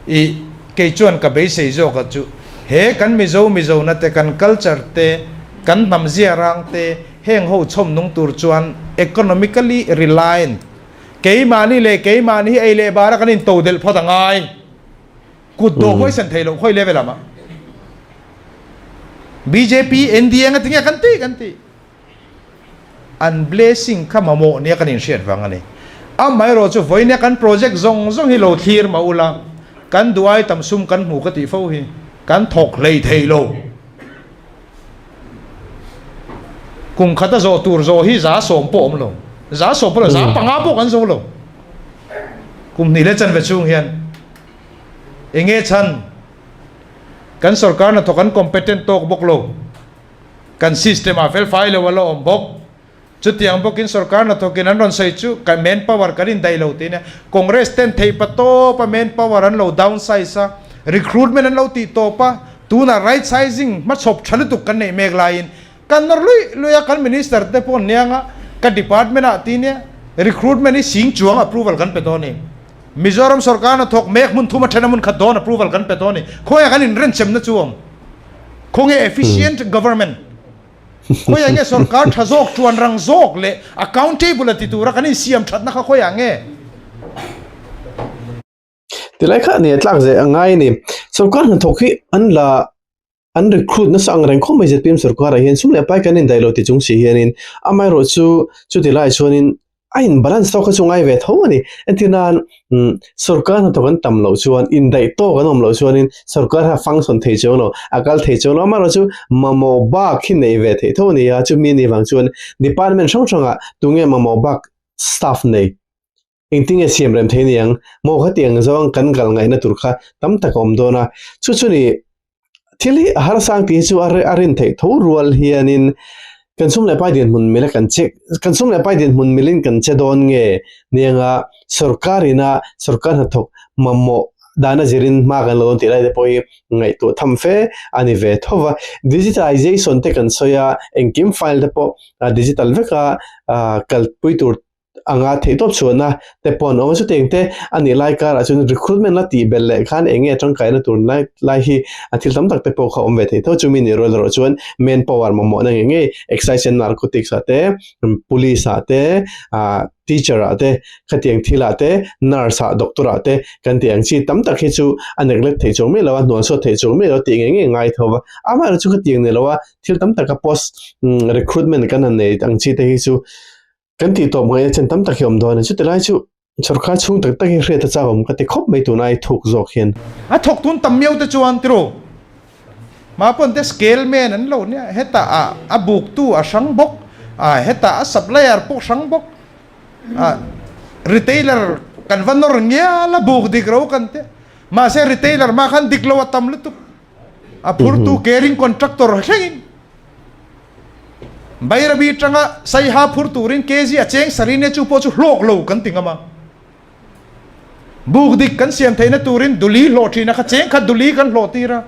i kei chuan ka beisei zawk a chu he kan Mizo Mizona te kan culture te kan hnam zia rang te heng ho chhawm nung tur chuan economically reliant keimahni leh keimahni hi ei leh bara kan in to delh phawt a ngai kut dawh huaisen thei loh khawi level ah mah bjp NDA nga tinge kan ti kan ti. An blessing kha mamawh nia kan inhriat vang a ni. Amaherawh chu vawinia kan project zawng zawng hi lo thlir mah ula, kan duh ai tam sum kan hmu ka tih fo hi kan thawk hlei thei lo. Kum khata zawh tur zawh hi 70% pawh awm lo, 70% pawh lo, 5% pawh kan zo lo. Kum hnih leh chanve chhung hian enge chhan kan sorkar hnathawk an competent tawk bawk lo. Kan system ah felfai lo a la awm bawk. Chutiang bawkin sorkar hnathawkin an rawn sawi chu kan man power kan indaih lo tih nia. Congress ten theih pa tawp a man power an lo down size a, recruitment an lo tih tawp a, tunah right sizing hmachhawp tha lutuk kan neih mek laiin kan nawr luih luih a, kan minister te pawh niang a, ka department ah tih nia recruitment hi sing chuang approval kan pe dawn a ni. Mizoram sorkar hnathawk mek hmun thum a then a hmun khat dawn approval kan pe dawn a ni. Khawiah kan inrenchem na chu awm? Khawnge efficient government? Khawiah nge sorkar tha zawk, tuan rang zawk leh accountable a ti tura kan insiam thatna kha khawiah nge? Tilai kha nia tlak zeh a ngai a ni. Sorkar hnathawk hi an la an recruit nasa ang reng khawp mai zpm sorkarah hian sum leh pai kan indaih lo ti chung si hianin amaherawh chu chuti lai chuanin a in balance tawk kha chu ngai ve tho a ni. Entir nan sorkar hnathawk an tam loh chuan indaih tawk an awm loh chuanin sorkar kha a function thei chuang lo, a kal thei chuang lo. Amaherawh chu mamawh bak hi nei ve theih tho a ni a, chumi anih vang chuan department hrang hrangah tunge mamawh bak staff nei engtinge siam rem thei niang maw khatiang zawng kan kal ngaihna tur kha tam tak a awm dawn a. Chu chu ni Thil hi a harsang tih hi chu a rin theih tho rual hianin kan sum leh pai dinhmun mila kan che kan sum leh pai dinhmun milin kan che dawn nge nianga sorkar ina sorkar hnathawk mamawh dana zirin hma kan lo dawn tih lai te pawh hi ngaihtuah tham fe a ni ve tho va. Digitalization te kan sawi a, engkim file te pawh digital veka kalpui tur anga theihtawp chhuahna te pawh an awm a, chutiang te a nih lai karah chuan recruitment la tih belh leh khan eng nge tangkaina tur lai lai hi a thil tam tak te pawh kha awm ve thei tho chumi nih rual erawh chuan man power mamawhna ngei ngei excise and narcotics ah te police ah te ah teacher ah te khatiang thil ah te nurse ah doctor ah te kan tih ang chi tam tak hi chu a neglect theih chuang miah lo a hnual chhuat theih chuang miah lo tih ngei ngei ngai tho va amaherawhchu khatiang ni lo a thil tam taka post recruitment kan han nei ang chi te hi chu Kan tih tawp ngaihna chen tam tak hi awm dawn a, chuti lai chu sorkar chhung tak tak hi hriat a chak awm ka ti khawp mai tuna i thuk zawk hian. A thawk tun tam miau te chuan tiraw Mapawn te scale man an lo nia, hetah a a buk tu a hrang bawk a, hetah a supplier pawh hrang bawk a, retailer kan va nawr ngial a buk dik ro kan tia, mahse retailer mah khan dik lo a tam lutuk, a phurtu caring contractor thlengin. Bairabi atanga Saiha phur turin kg a cheng sarine chu pawh chu hlawk lo kan ti ngam a. Buk dik kan siam theihna turin duli hlawh thina kha cheng khat duli kan hlawh tir a.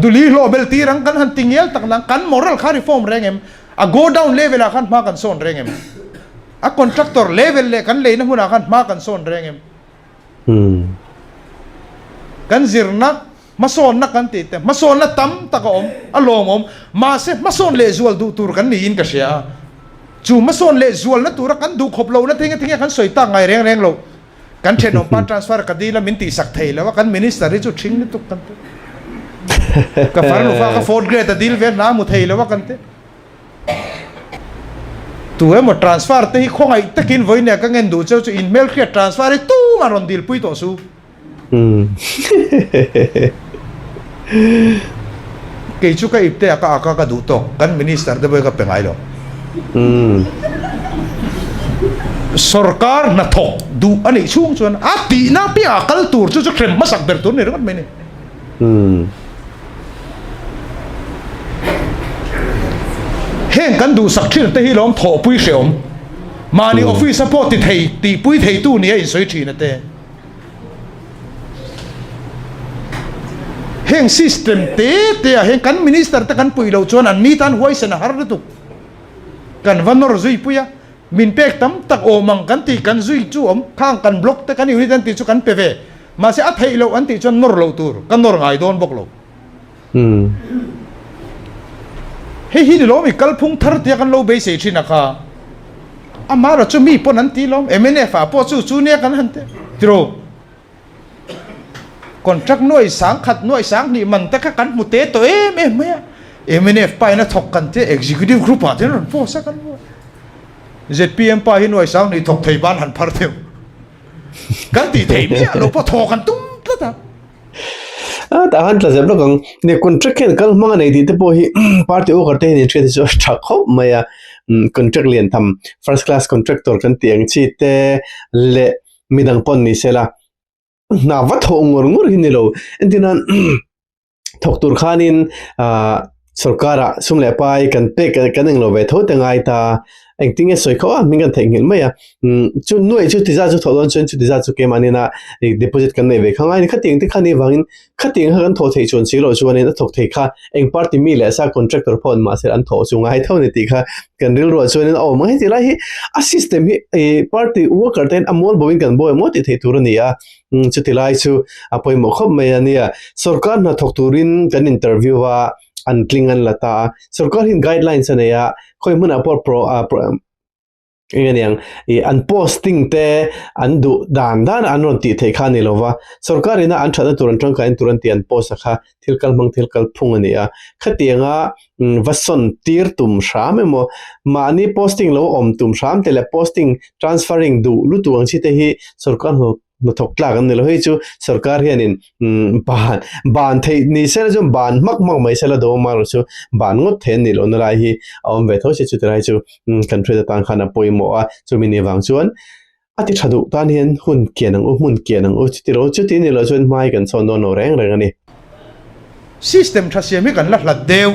Duli hlawh bel tir ang kan han ti ngial tak nang kan moral kha reform reng em? A go down level ah khan hma kan sawn reng em? A contractor level leh kan leina hmunah khan hma kan sawn reng em? Kan zirna Hmasawnna kan tih te, hmasawnna tam tak a awm, a lawmawm. Mahse, hmasawn lehzual duh tur kan niin ka hria a. Chu hmasawn lehzualna tura kan duh khawp lohna thing a thing a kan sawi tak ngai reng reng lo. Kan thenawm pa transfer ka dil a, min tihsak thei lo a, kan minister hi chu ṭhing lutuk kan ti. Ka farnu fa ka fourth grade a dil ve hna a hmu thei lo a kan ti. Tu emaw transfer te hi khawngaih takin vawinia ka ngen duh cheu chu inhmelhriat transfer hi tumah rawn dilpui tawh su. Kei chu ka ipte a ka ak a ka duh tawk kan minister te pawh hi ka pe ngai lo. Sorkar hnathawk duh a nih chhung chuan a tihna piahah kal tur chu chu hrem hmasak ber tur a ni ringawt mai a ni. Heng kan duhsak thin te hi lawm thawhpui hrehawm. Mahni office a pawh ti thei tihpui theitu nia insawi thin a te. Heng system te te ah hian kan minister te kan puih loh chuan an ni tan huaisen a har lutuk. Kan va nawr zui pui a, min pek tam tak awm ang kan tih kan zui chu awm, khang kan block te kan unit an tih chu kan pe ve. Mahse a theih loh an tih chuan nawr loh tur, ka nawr ngai dawn bawk lo. Hei hi ni lawm i kalphung thar tia kan lo beisei thin a kha. Amah chu mi pawn an ti lawm, mnf ah pawh chu chu nia kan han ti tiraw. Contract nuai 10,000 nuai 20,000 man te kha kan hmu te tawh em em mai a. Mnf pa in a thawk kan tia executive group ah te an rawn post a kan hmu a. Zpm pa hi nuai sang nih thawk thei ban han phar theuh. Kan tih theih miah lo pawh thawk an tum tlat a. A tah khan tla zep lawk ang. Nia contract hian kal hmang a nei tih te pawh hi party worker te hian in hriat hi chu a tha khawp mai a. Contract lian tham first class contractor kan tih ang chi te leh midang pawn ni se la hna va thawh ngur ngur hi ni lo. Entir nan thawk tur khanin ah sorkarah sum leh pai kan pek kan englo ve tho te ngai ta engtin nge sawi khauh a hming kan theihnghilh mai a umm chu nuaih chu ti zat chu thawh dawn chuan chuti zat chu keimahni ina ih deposit kan nei ve kha ngai a ni khatiang te kha ni vangin khatiang kha kan thawh theih chuan si loh chuanin a thawk thei kha eng party mi leh sa contractor pawh an mahse an thawh chu ngai tho a ni tih kha kan rilruah chuanin a awm ang heti lai hi a system hi ih party worker te hian a mual bo in kan buai maw tih theih tur a ni a. Chuti lai chu a pawimawh khawp mai a nia. Sorkar hna thawk turin kan interview a, an tling an la ta a. Sorkar hian guidelines a nei a, khawi hmunah pawh pro ah pro eng a niang ih an posting te an duh dan dan a an rawn tih theih kha a ni lo va. Sorkar ina an thatna tur an tangkaina tur an tih an post a kha thil kal hmang thil kal phung a ni a. Khatianga va sawn tir tum hram emaw mahni posting lo awm tum hram te leh posting transferring duh lutuk ang chi te hi sorkar hna hnathawk tlak an ni lo. Hei chu sorkar hianin ban ban theih ni sela chuan ban hmak hmak mai sela do amaherawh chu ban ngawt thei an nih lohna lai hi a awm ve tho si chuti lai chu kan hriat atan khan a pawimawh a. Chumi ni vang chuan a ti tha duh tan hian hun kian ang u, hmun kian ang u chuti lo chuti ni loh chuan hmai kan chhawn dawn lo reng reng a ni. System tha siam hi kan la hlat deuh.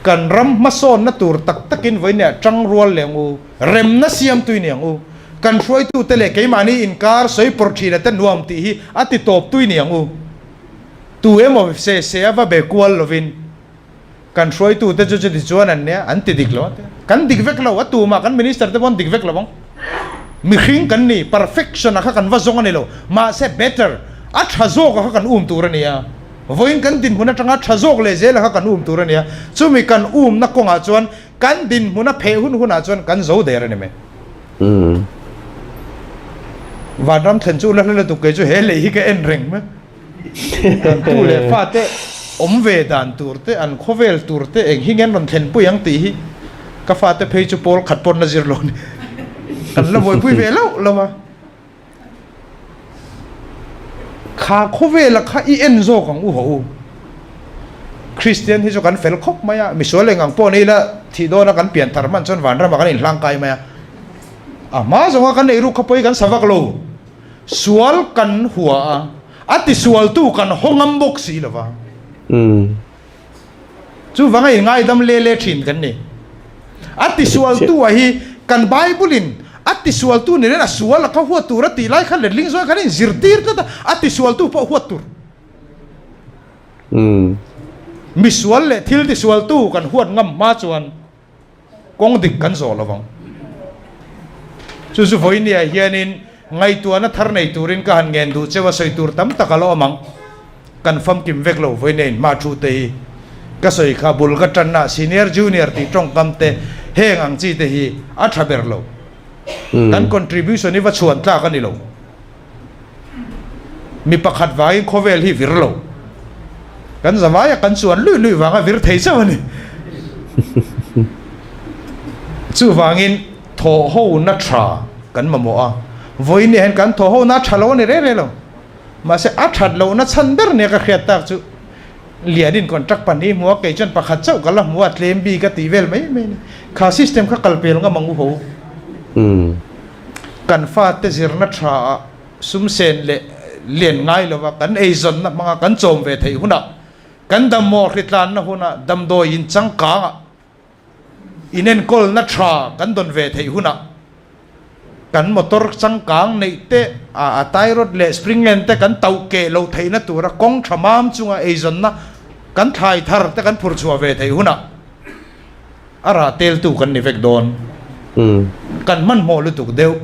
Kan ram hmasawnna tur tak takin vawiin tang rual leh ang u, remna siam tui ni ang u, kan hruaitute leh keimahni inkar sawi pawrh thina te nuam tih hi a ti tawp tui ni ang u. Tu emaw se se a va be kual lovin kan hruaitute chu chuti chuan an nia, an ti dik lo a ti a. Kan dik vek lo, a tumah kan minister te pawh an dik vek lo ang. Mihring kan ni, perfection a kha kan va zawng a ni lo, mahse better, a tha zawk a kha kan um tur a ni a. Vawiin kan dinhmun atanga tha zawk leh zel a kha kan um tur a ni a, chumi kan umna kawngah chuan kan dinhmun a pheh hun hunah chuan kan zo der a ni mai. Vanram thlen chu la hla lutuk kei chu he lei hi ka en reng mai. Kan tu leh fate awm ve dan tur te, an khawvel tur te eng hi nge an rawn thlenpui ang tih hi ka fate phei chu pawl khat pawn la zir lo a ni. Kan la buaipui ve loh lo a. Kha khawvela kha i en zawk ang u haw u. Kristian hi chu kan fel khawp mai a, misual eng ang pawh ni ila thih dawna kan pian thar hman chuan vanramah kan inhlangkai mai a. A hma zawnga kan eiruk kha pawi kan sa vak lo. Sual kan hua a, a tisualtu kan haw ngam bawk si lo va. Chuvanga inngaidam le le thin kan ni. A tisualtu a hi kan Bible in a tisualtu ni nen a sual a kha huat tur a tih lai khan letling zawng khan a inzirtir tlat a, a tisualtu pawh huat tur. Misual leh thil tisualtu kan huat ngam hma chuan Kawng dik kan zawh lo vang. Chu chu vawinia hianin ngaihtuahna thar nei turin ka han ngen duh cheu a, sawi tur tam tak a la awm ang. Kan famkim vek lo vawinia inhma thu te hi ka sawi kha bul ka tanna senior junior tih tawngkam te heng ang chi te hi a tha ber lo. Kan contribution hi va chhuan tlak a ni lo. Mi pakhat vangin khawvel hi vir lo. Kan zavaia kan chuan luih luih vanga vir thei chauh a ni. Chuvangin thawhhona tha kan mamawh a, vawiin hian kan thawhhona a tha lo a ni reng reng lo. Mahse a that lohna chhan ber nia ka hriat tak chu Lianin contract pahnih hmu a, kei chuan pakhat chauh ka la hmu a, tlem bik a tih vel mai mai a ni. Kha system kha kal pel ngam ang u ho. Kan fate zirna tha ah sum sen leh lian ngai lova kan eizawnna hmanga kan chawm ve theih hunah, kan dammaw hritlanna hunah damdawi in changkang ah inenkawlna tha kan dawn ve theih hunah kan motor changkang neih te a tie rod leh spring len te kan tauh keh loh theihna tura kawng tha mam chunga eizawnna kan thlai thar te kan phur chhuah ve theih hunah A rah teltu kan ni vek dawn. Kan hmanhmawh lutuk deuh.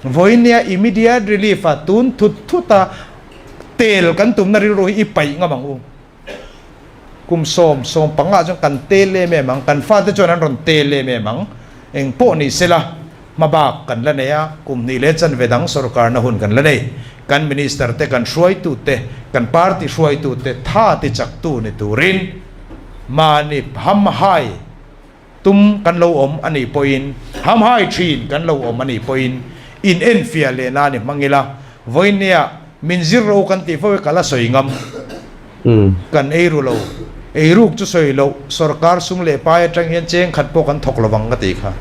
Vawinia immediate relief a tun thut thut a tel kan tumna rilru hi i paih ngam ang u. Kum sawm, sawm pangah chuan kan tel em em ang, kan fate chuan an rawn tel em em ang. Eng pawh ni sela, Hmabak kan la nei a, kum hnih leh chanve dang sorkarna hun kan la nei. Kan Minister te, kan hruaitu te, kan party hruaitu te tha ti chaktu ni turin mahni hamhai tum kan lo awm a nih pawhin, hamhai thin kan lo awm a nih pawhin in enfiah leh nan i hmang ila, vawinia min zir ro kan tih fo hi ka la sawi ngam. Kan ei ru lo. Ei ruk chu sawi loh, sorkar sum leh pai atang hian cheng khat pawh kan thawk lovang ka tih kha.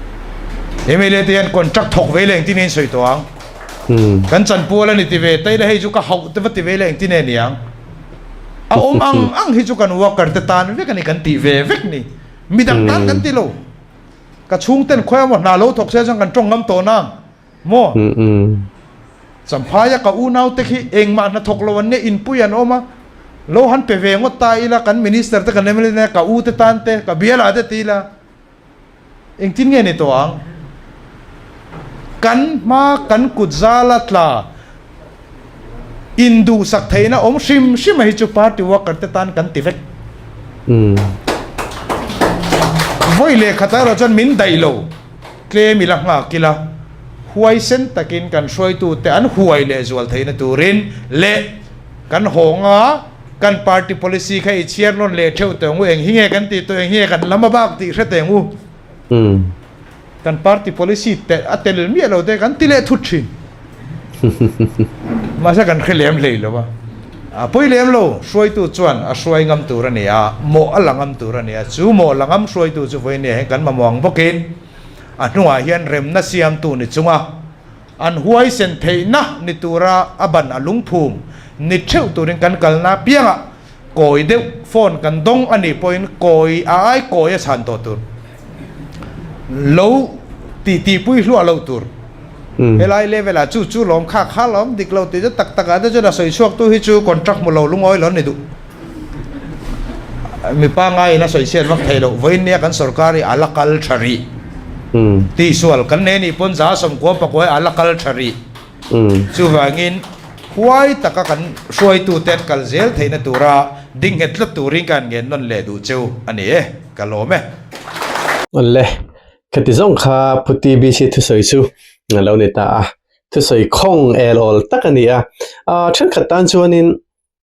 Mla te hian contract thawk ve leh engtin nge in sawi tawh ang? Kan chanpual a ni ti ve, taila hei chu ka hauh te va ti ve leh engtin nge ni ang? A awm ang ang hi chu kan worker te tan vek a ni kan tih ve vek ni. Midang tan kan ti lo. Ka chhungten khawi emaw hna lo thawk se chuan kan tawng ngam tawh nang. Maw? Champhaia ka unaute khi engmah hnathawk lo an nia, inpui an awm a, lo han pe ve ngawt ta ila, kan minister te kan mla te ka u te tan te, ka biala te ti ila, engtin nge ni tawh ang? Kan hma kan kut zala tla induhsak theihna awm hrim hrim a hi chu party worker te tan kan ti vek. Vawi leh khatah erawh chuan min daih lo. Tlem ila nghak ila, huaisen takin kan hruaitute an huai leh zual theihna turin leh kan hawnga kan party policy kha i chhiar nawn leh theuh teh ang u, eng hi nge kan tih tawh, eng hi nge kan lam a bak tih hre teh ang u. Kan party policy te a tel miah lo te kan ti leh thut thin. Mahse kan hre lem hlei lo a. A pawi lem lo, hruaitu chuan a hruai ngam tur a ni a, mawh a la ngam tur a ni a, chu mawh la ngam hruaitu chu vawiin hian kan mamawh ang bawkin a hnungah hian remna siamtu ni chunga an huaisen theihna ni tura a ban a lungphum ni theuh turin kan kalna apiangah kawi deuh phone kan dawng a nih pawhin kawi a ai kawi a chhan tawh tur lo tih tihpui hluah loh tur. Helai level ah chu chu lawm kha kha lawm dik lo tih chu tak tak ah te chuan a sawi chhuak tu hi chu contract hmu lo lungawi lo an ni duh. Mi pangai in a sawi chhiat vak thei loh vawiin nia kan sorkar hi a la kal tha rih. Tihsual kan nei nih pawn za sawmkua pakua hi a la kal tha rih. Chuvangin huai taka kan hruaitute an kal zel theihna tura ding nghet tlat turin ka han ngen nawn leh duh cheu a ni e, ka lawm e. Awle, khati zawng kha Pu TBC thusawi chu a lo ni ta a, thusawi khawng el awl tak a ni a, thenkhat tan chuanin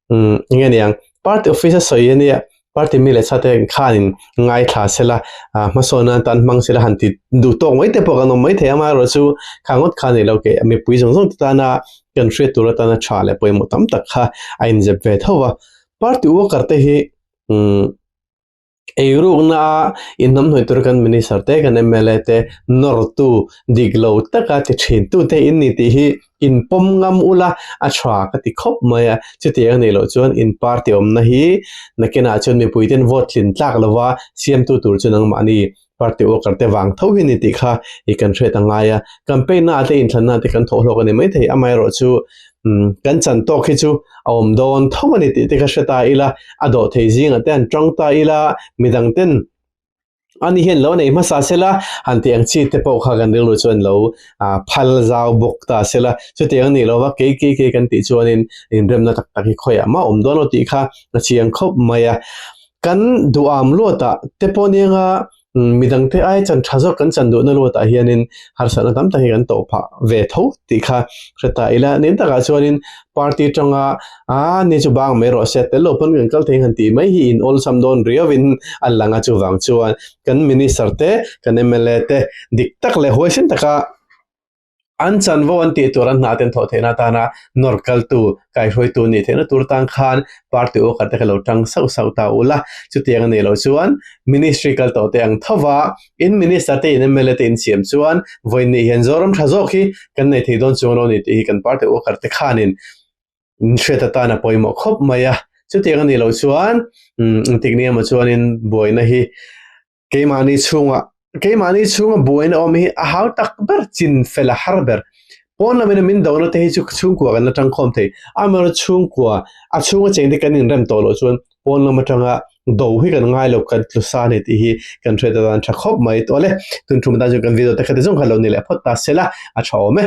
Umm enge niang party office a sawi ania party mi leh sa te khanin ngaithla sela ah hmasawn nan tan hmang sela han ti duh tawk mai te pawh kan awm mai thei a amaherawh chu kha ngawt kha a ni lo ke mipui zawng zawng te tana kan hriat tur atana tha leh pawimawh tam tak kha a inzep ve tho va party worker te hi umm. Eirukna a inhnamhnawih tur kan Minister te kan mla te nawrtu dik lo taka ti thin tu te in ni tih hi in pawm ngam ula a tha ka ti khawp mai a, chutiang a nih loh chuan in party awmna hi nakinah chuan mipui ten vote tlin tlak lova siamtu tur chu nangmahni party worker te vang tho hi ni tih kha i kan hriat a ngai a, campaign na ah te inthlan na ah te kan thawh hlawk a ni maithei amaherawh chu kan chan tawk hi chu a awm dawn tho a ni tih te kha hre ta ila a dawh thei zingah te an tang ta ila midang ten ani hian lo nei hmasa sela han tih ang chi te pawh kha kan rilru chuan lo phal zau bawk ta sela chutiang a nih lova kei kei kei kan tih chuanin inremna tak tak hi khawiah mah awm dawn lo tih kha a chiang khawp mai a. Kan duham luatah te pawh nia midangte ai chan tha zawk kan chan duhna luatah hianin harsatna tam tak hi kan tawh phah ve tho tih kha hre ta ila. Nin takah chuanin party tanga a ni chu bang mai rawh se tel lo pawn kan kal thei han tih mai hi in awlsam dawn riauin a lang a chuvang chuan kan minister te kan mla te dik tak leh huaisen taka An chanvo an tih tur an hna ten thawh theihna atana nawr kaltu, kaihruaitu nih theihna tur tan khan party worker te kha lo tang sauh sauh ta u la. Chutiang a nih loh chuan ministry kal tawh te ang tho va, in minister te in mla te in siam chuan vawiin nih hian Zoram tha zawk hi kan nei thei dawn chuang lo a ni tih hi kan party worker te khanin hriat atan a pawimawh khawp mai a. Chutiang a nih loh chuan engtik ni emaw chuanin buaina hi Keimahni chhunga keimahni chhunga buaina awm hi a hau tak ber chin fel a har ber. Pawn lamin a min dona te hi chu chhungkua kan la tangkhawm thei. Amaherawhchu chhungkua a chhunga cheng te kan inrem tawh loh chuan pawn lam atanga do hi kan ngai lo kan tlu sa a ni tih hi kan hriat atan tha khawp mai. Tawh le, tun thum atan chuan kan video te kha ti zawng kha lo ni leh phawt ta se la a tha awm e.